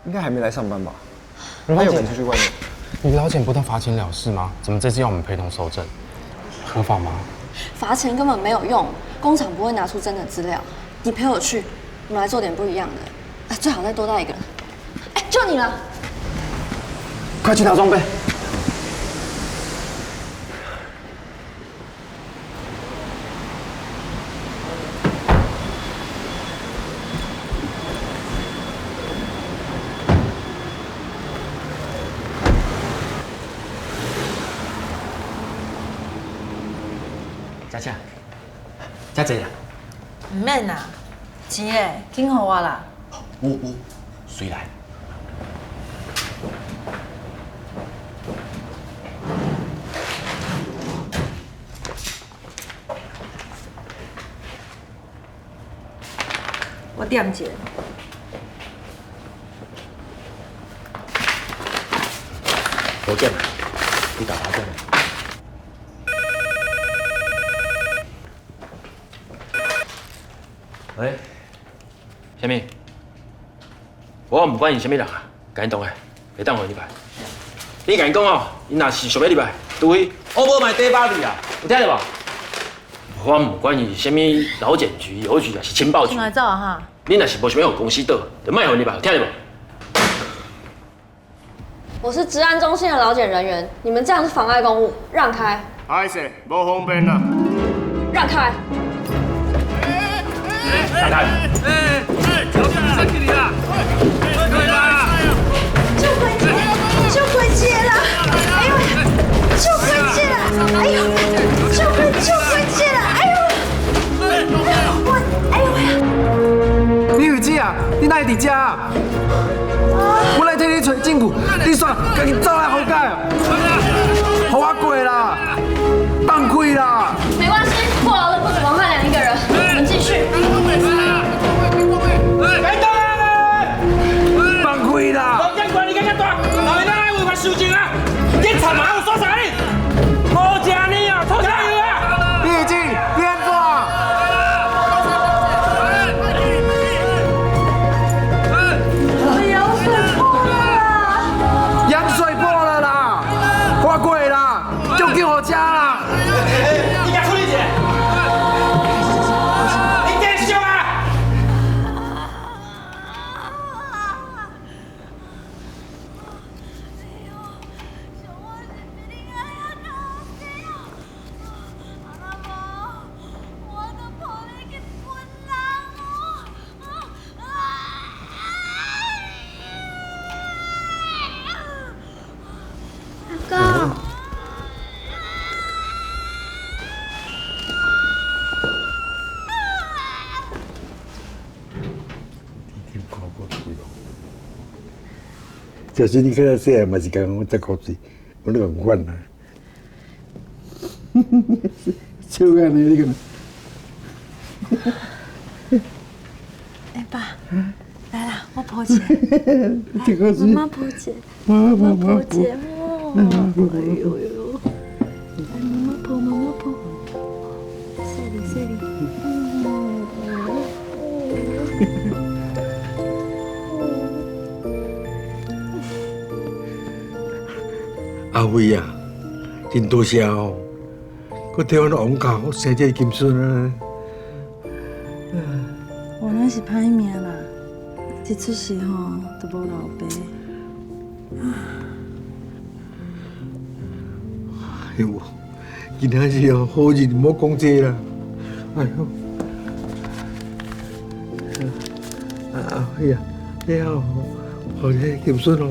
应该还没来上班吧？他有可能出去外面。你老简不当罚钱了事吗？怎么这次要我们陪同搜证？合法吗？罚钱根本没有用，工厂不会拿出真的资料。你陪我去。我们来做点不一样的，啊，最好再多带一个人。哎，就你了，快去拿装备。佳佳，佳姐啦。毋免啦。钱嘞，紧予我啦。有有，随来。我点一下。无点，你打我点。喂。啥物？我毋管伊啥物人啊，共𪜶动的，袂当予𪜶入来。你共𪜶讲哦，𪜶若是想欲入来，除非我无买底巴米啊，有听著无？我毋管伊是啥物劳检局、邮局，抑是情报局。来走啊哈！你若是无想欲予公司倒，就莫予𪜶入来，有听著无？我是治安中心的劳检人员，你们这样是妨碍公务，让开。歹势，无方便啦。让开。让开。救回姐，救回姐啦！哎呦，救回姐啦！哎呦，救回救回姐啦！哎呦！家己走來好解，予我過啦，放開啦！沒關係，過勞的不止王漢良一個人，我們繼續。別動啊！放開啦！王警官，你敢遮大，老爸咱愛違法收證啊！警察嘛有耍啥你？無食你啊，吐啥油啊！畢竟變怎？羊水破了啦！羊水破了啦！我過啦，就叫我家啦！你共處理一下，你繼續啊！阿公，就是你较早细汉嘛是共我十箍水，我咧共款啊。笑按呢，你看。哎爸，來啦，我抱一下。這個媽媽抱一下，媽媽抱一下哦。哎呦呦，來媽媽抱，媽媽抱。細力細力。阿輝啊，真多謝哦，閣替阮王家生這個金孫啊！我那是歹命啦，一出世吼就無老爸。哎呦，今仔是哦，好日毋好講這啦。哎呦，啊哎呀，了後，予這金孫哦，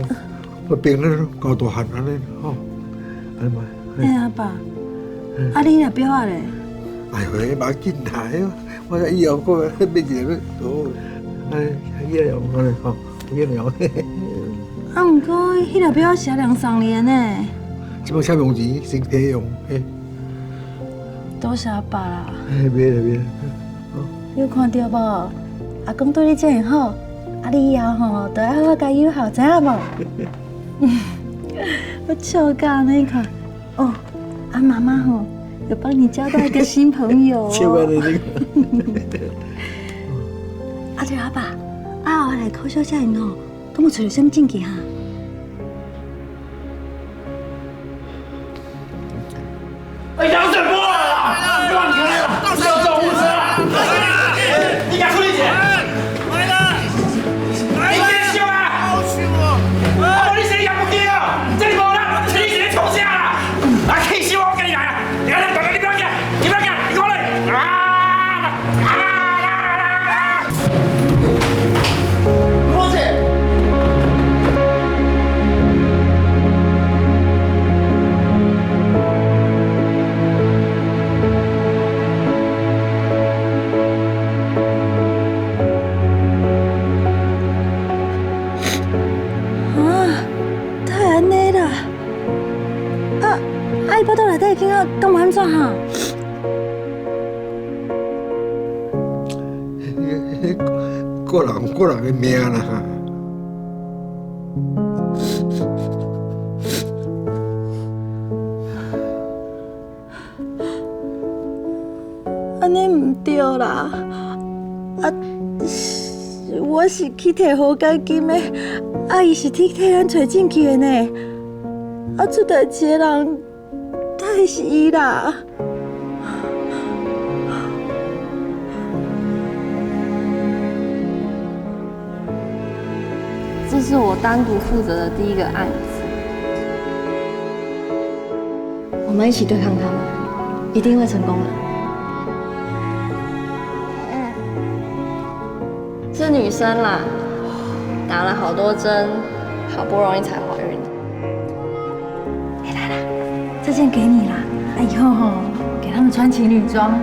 我平安夠大漢按呢吼，按呢嘛。哎阿爸，啊你若表仔咧？哎呦，無要緊啦，我以後閣買一个哦，哎，以後用按呢吼，以後用。啊，毋過彼个表是阿良送你的呢。這擺啥用錢先提用，嘿。多謝阿爸啦。哎，袂啦袂啦。你有看著無？阿公對你這麼好，啊你以後吼都愛好好共伊友好，知影無？我笑到按呢看，哦，啊媽媽吼有幫你交到一個新朋友。笑按呢你。啊對阿爸，啊後來柯小姐𪜶吼，敢有揣著啥物證據哈？哎，羊水破了啦！亂開啦！叫救護車啦！你共處理一下。你繼續啊！啊，無你生也不對哦，這裡無人，你是咧創啥啦？啊，氣死我！我跟你來啊！你來，大家你不要驚，你不要驚，你過來！啊啊啊！羅姐。啊，哪會按呢啦？啊啊！伊腹肚內底的囡仔敢有按怎哈？個人有個人的命啦。按呢毋對啦！啊，我是去提和解金的，啊，伊是去替咱揣證據的呢。啊，出代誌的人，哪會是伊啦？這是我單獨負責的第一個案子，我們一起對抗他們，一定會成功的。是女生啦，打了好多針，好不容易才懷孕。哎，來啦，這件給你啦，啊，以後吼給他們穿情侶裝。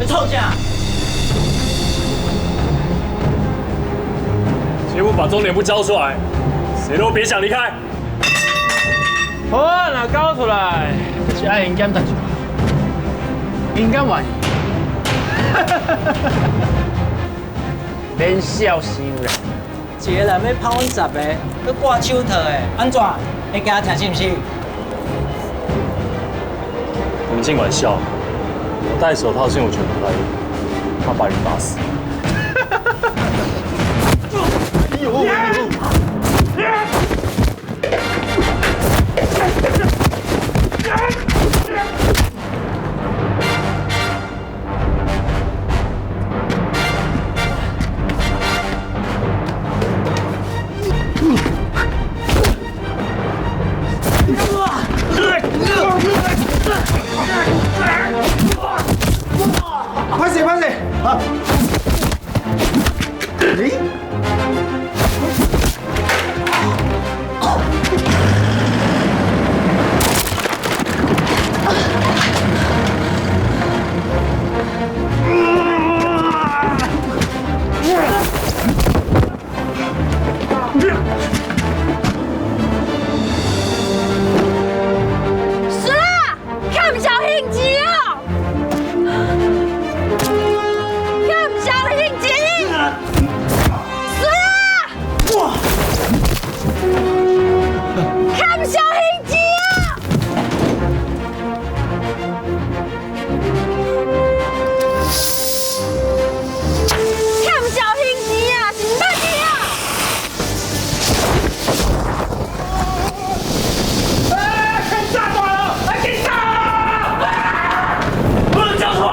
创啥？谁不把钟点不交出来，谁都别想离开。好啊，若交出来，就是爱因检查一下，𪜶敢愿意？免笑伤啦。一个人欲拍阮十个，阁挂手套的，按怎？会惊疼是毋是？你们尽管笑，我戴手套是我全不在意，怕把你打死。歹势歹势，啊！咦？死啦！看唔小心钱哦！看唔小心钱！死啦！看唔小心钱啊！看唔小心钱啊！是唔捌去啊！炸断了！来警察！不能交出来！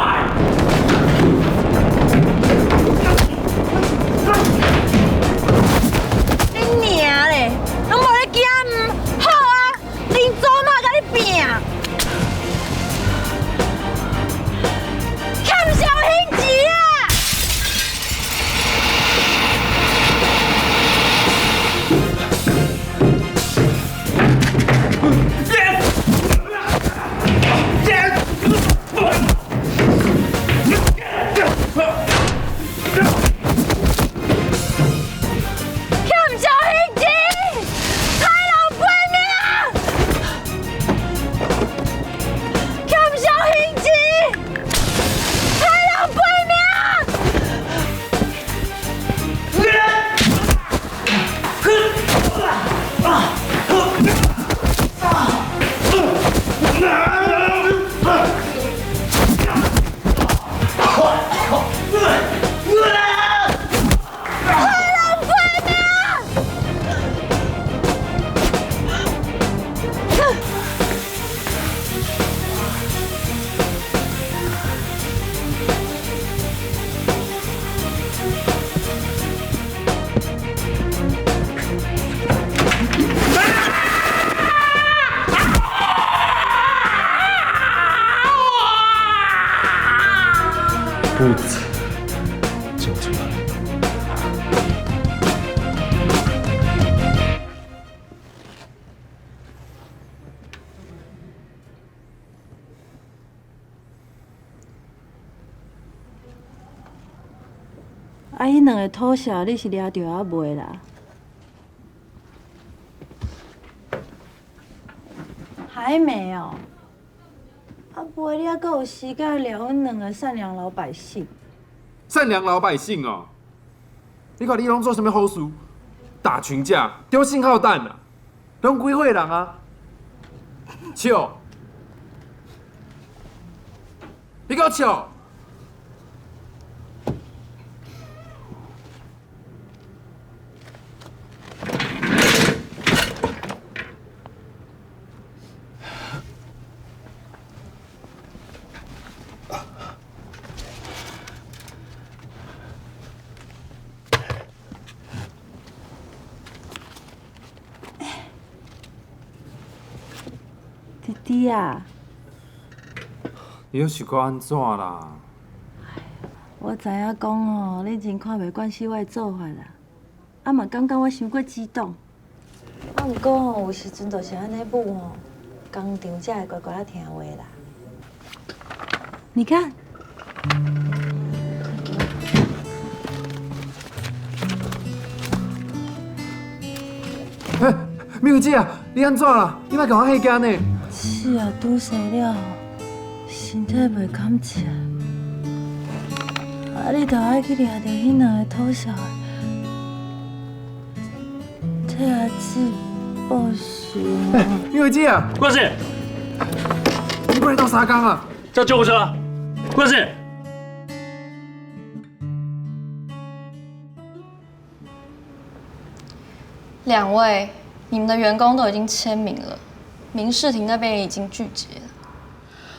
恁娘咧，攏無咧驚毋？好啊，恁祖媽共你拚！欠小心錢啊！欠小心錢，豺狼背命！欠小心錢，豺狼背命！豺狼背命！不子交出来。啊，彼兩个土潲你是掠著啊未啦？還沒哦。啊，袂你還閣有時間掠阮兩个善良老百姓？善良老百姓哦，你看你攏做啥物好事？打群架、丟信號彈啊，攏幾歲人啊？笑！你給我笑！弟弟啊，你又是閣按怎啦？我知影講吼，你真看袂慣是我的做法啦，啊嘛感覺我傷過激動。啊，毋過吼，有時陣就是按呢母吼，工廠才會乖乖仔聽話啦。你看，欸，美惠姐啊，你按怎啦？你莫共我嚇驚呢。是啊，拄生了，身體袂堪食。啊，你著愛去掠著彼兩个討笑的，替阿姊報仇。欸，美惠姐啊，郭氏，你過來鬥相共啊？叫救護車。郭氏。兩位，你們的員工都已經簽名了，民事庭那邊也已經具結了。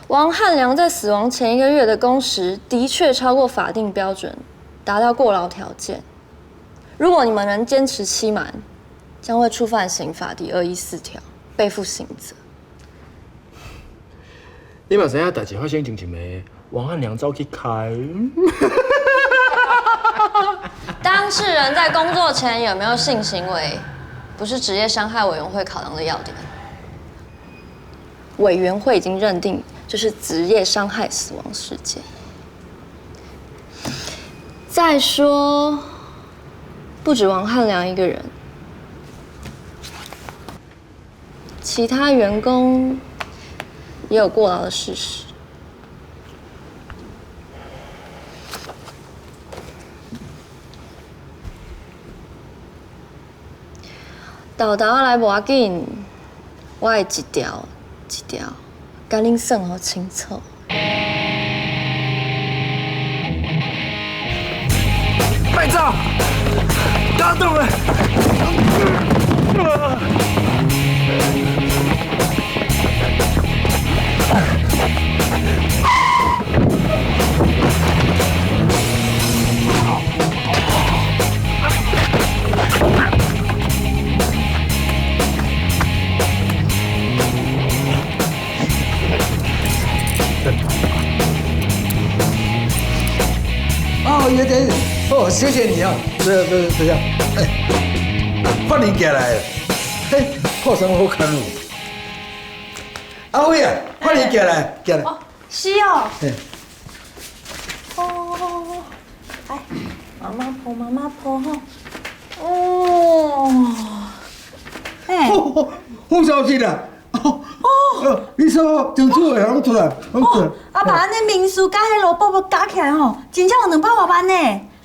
王漢良在死亡前一個月的工時的確超過法定標準，達到過勞條件。如果你們仍堅持欺瞞，將會觸犯刑法第214條，背負刑責。你嘛知影代誌發生前一暝，王漢良走去開。當事人在工作前有沒有性行為，不是職業傷害委員會考量的要點。委員會已經認定這是職業傷害死亡事件。再說，不止王漢良一個人，其他員工也有過勞的事實。豆豆來無要緊，我會一條一條，共恁算予清楚。別走，打動了。哦，叶姐，哦，謝謝你啊！這這這樣，哎，歡迎過來，嘿，看啥物好看哦？阿輝啊，歡迎過來，過來。哦，是哦。嘿。哦，來，媽媽抱，媽媽抱吼。哦。哎。好消息啦！哦。你說政府的攏出來，攏出來。阿爸，按呢民事佮彼羅卜卜加起來吼，真正有200外萬呢。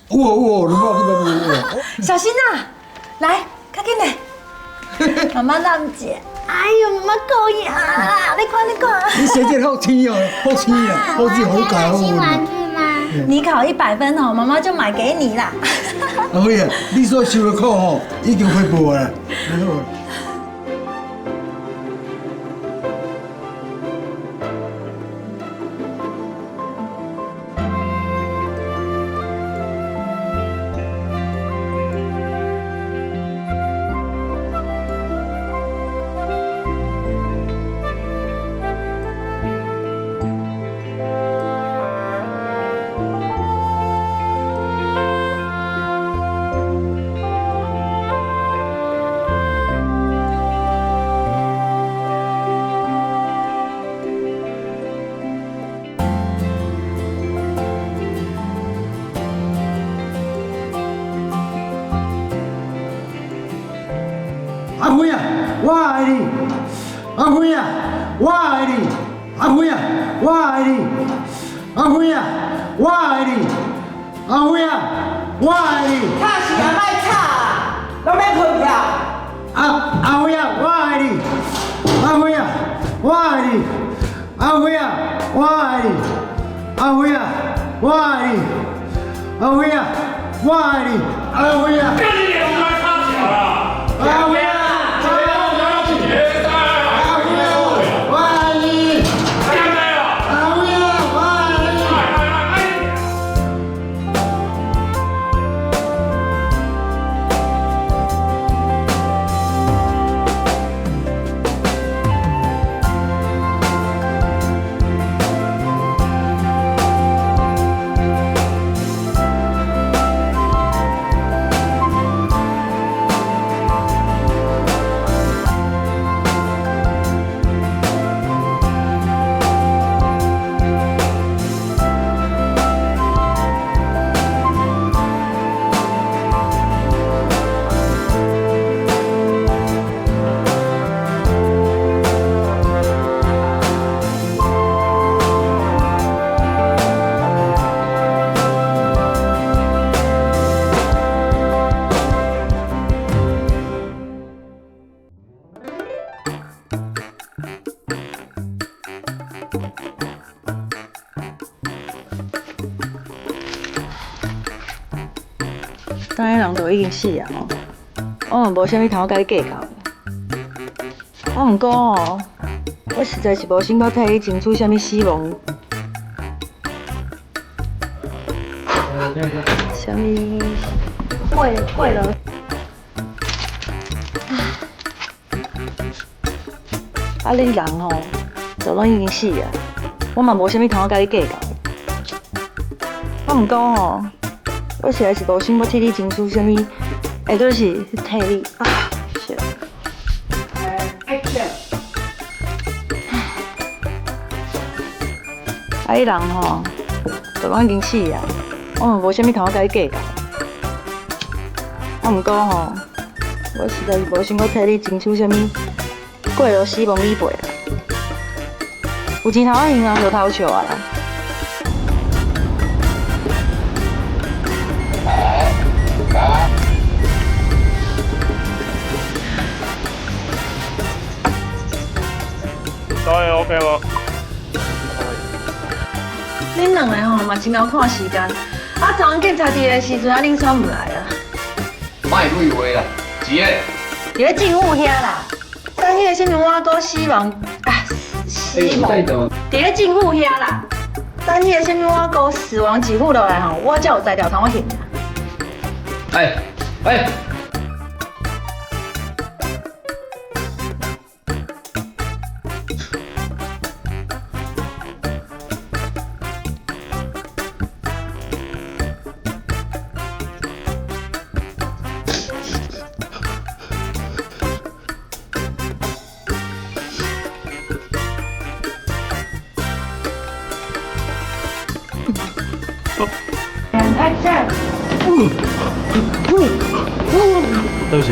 有哦有哦，200幾萬有哦。小心啊，來，較緊來。媽媽攬者，哎呦，媽媽夠贏啦！你看，你看。你寫這好輕哦，好輕啊，好輕好教。新玩具嗎？你考100分哦，媽媽就買給你啦。阿輝啊，你所受的苦吼，已經回報啦。阿輝啊，我愛你！阿輝啊，我愛你！阿輝啊，我愛你！阿輝啊，我愛你！阿輝啊，我愛你！吵是也莫吵啊，攏欲睏去啊！阿輝啊，我愛你！阿輝啊，我愛你！阿輝啊，我愛你！阿輝啊，我愛你！阿輝啊，我愛你！阿輝啊！阿輝啊！阿当彼人都已经死啊吼，我嘛无啥物通佮你计较。啊，毋过吼，我实在是无心肝替你争取啥物死亡，啥物过过了。啊，恁人吼，都拢已经死啊，我嘛无啥物通佮你计较。啊，毋过吼，我实在是无心要替你争取啥物，会就是替你啊，是。啊，彼人吼，都拢已经死啊，我嘛无啥物通佮你计较。啊，毋过吼，我实在是无想要替你争取啥物过劳死亡理赔啊。有钱头仔银行就偷笑啊啦。导演 OK 吗？恁两个吼嘛真𠢕看时间，啊，昨昏警察伫的时阵，啊，恁煞毋来啊？莫废话啦，伫咧。伫咧政府遐啦，等彼个啥物碗糕死亡啊，死亡。伫咧政府遐啦，等彼个啥物碗糕死亡给付落来吼，我才有才调通去还。哎哎。对不起，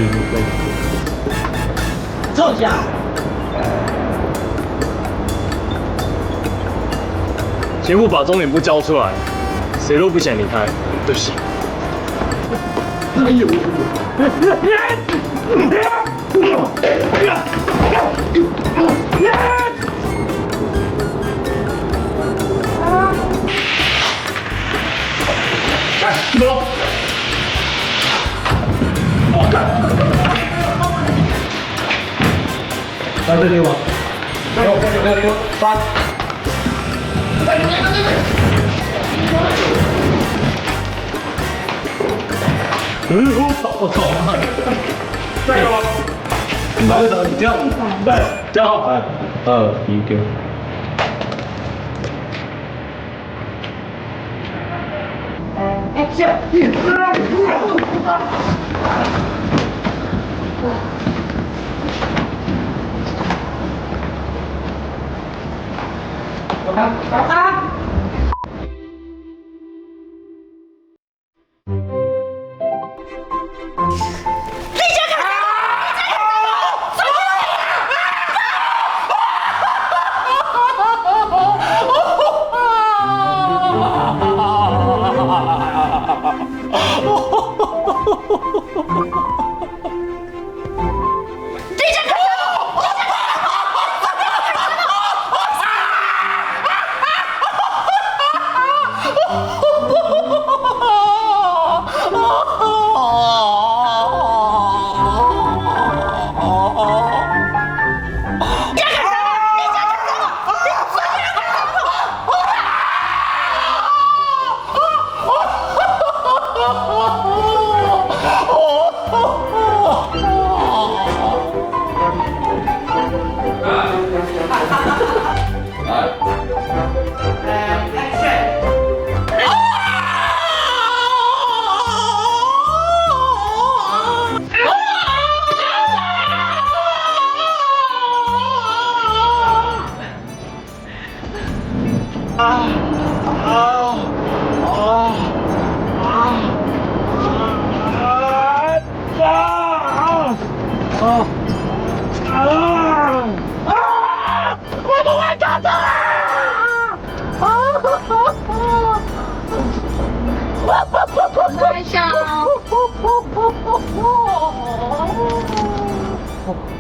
坐下。节目把钟点不交出来，谁都不想离开。对不起。哎呦！来，走。来这里吗？六六六三。我操！我操！再一个吗？来，这样，来，这样，2、1，给。 Action！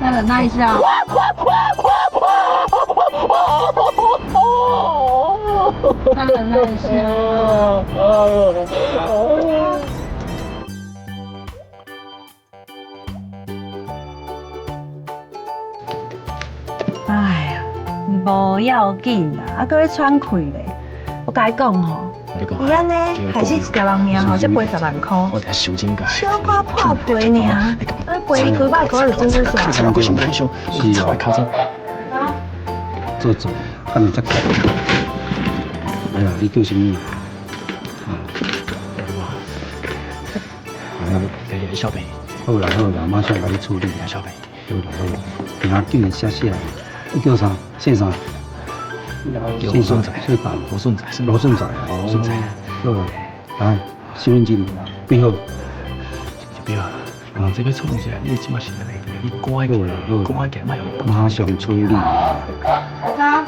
再忍耐一下。他很害羞。哎呀，無要緊啦，啊，閣咧喘氣咧。我共你講吼，伊按呢害死一條人命吼，才賠10萬箍。我等下收錢㗎。小可破皮爾，啊賠伊幾百箍就真真算。是啊。做做，敢會遮巧？哎呀，你叫啥物？啊，小平。好啦好啦，馬上共你處理。小平。好啦好啦，等下緊來寫寫。你叫啥？姓啥？姓孫仔，姓白。羅順仔。羅順仔。羅順仔。好，來，身份證編號。編號。啊，這欲創啥？你這馬是安呢？你趕緊，趕緊，莫用。馬上處理。阿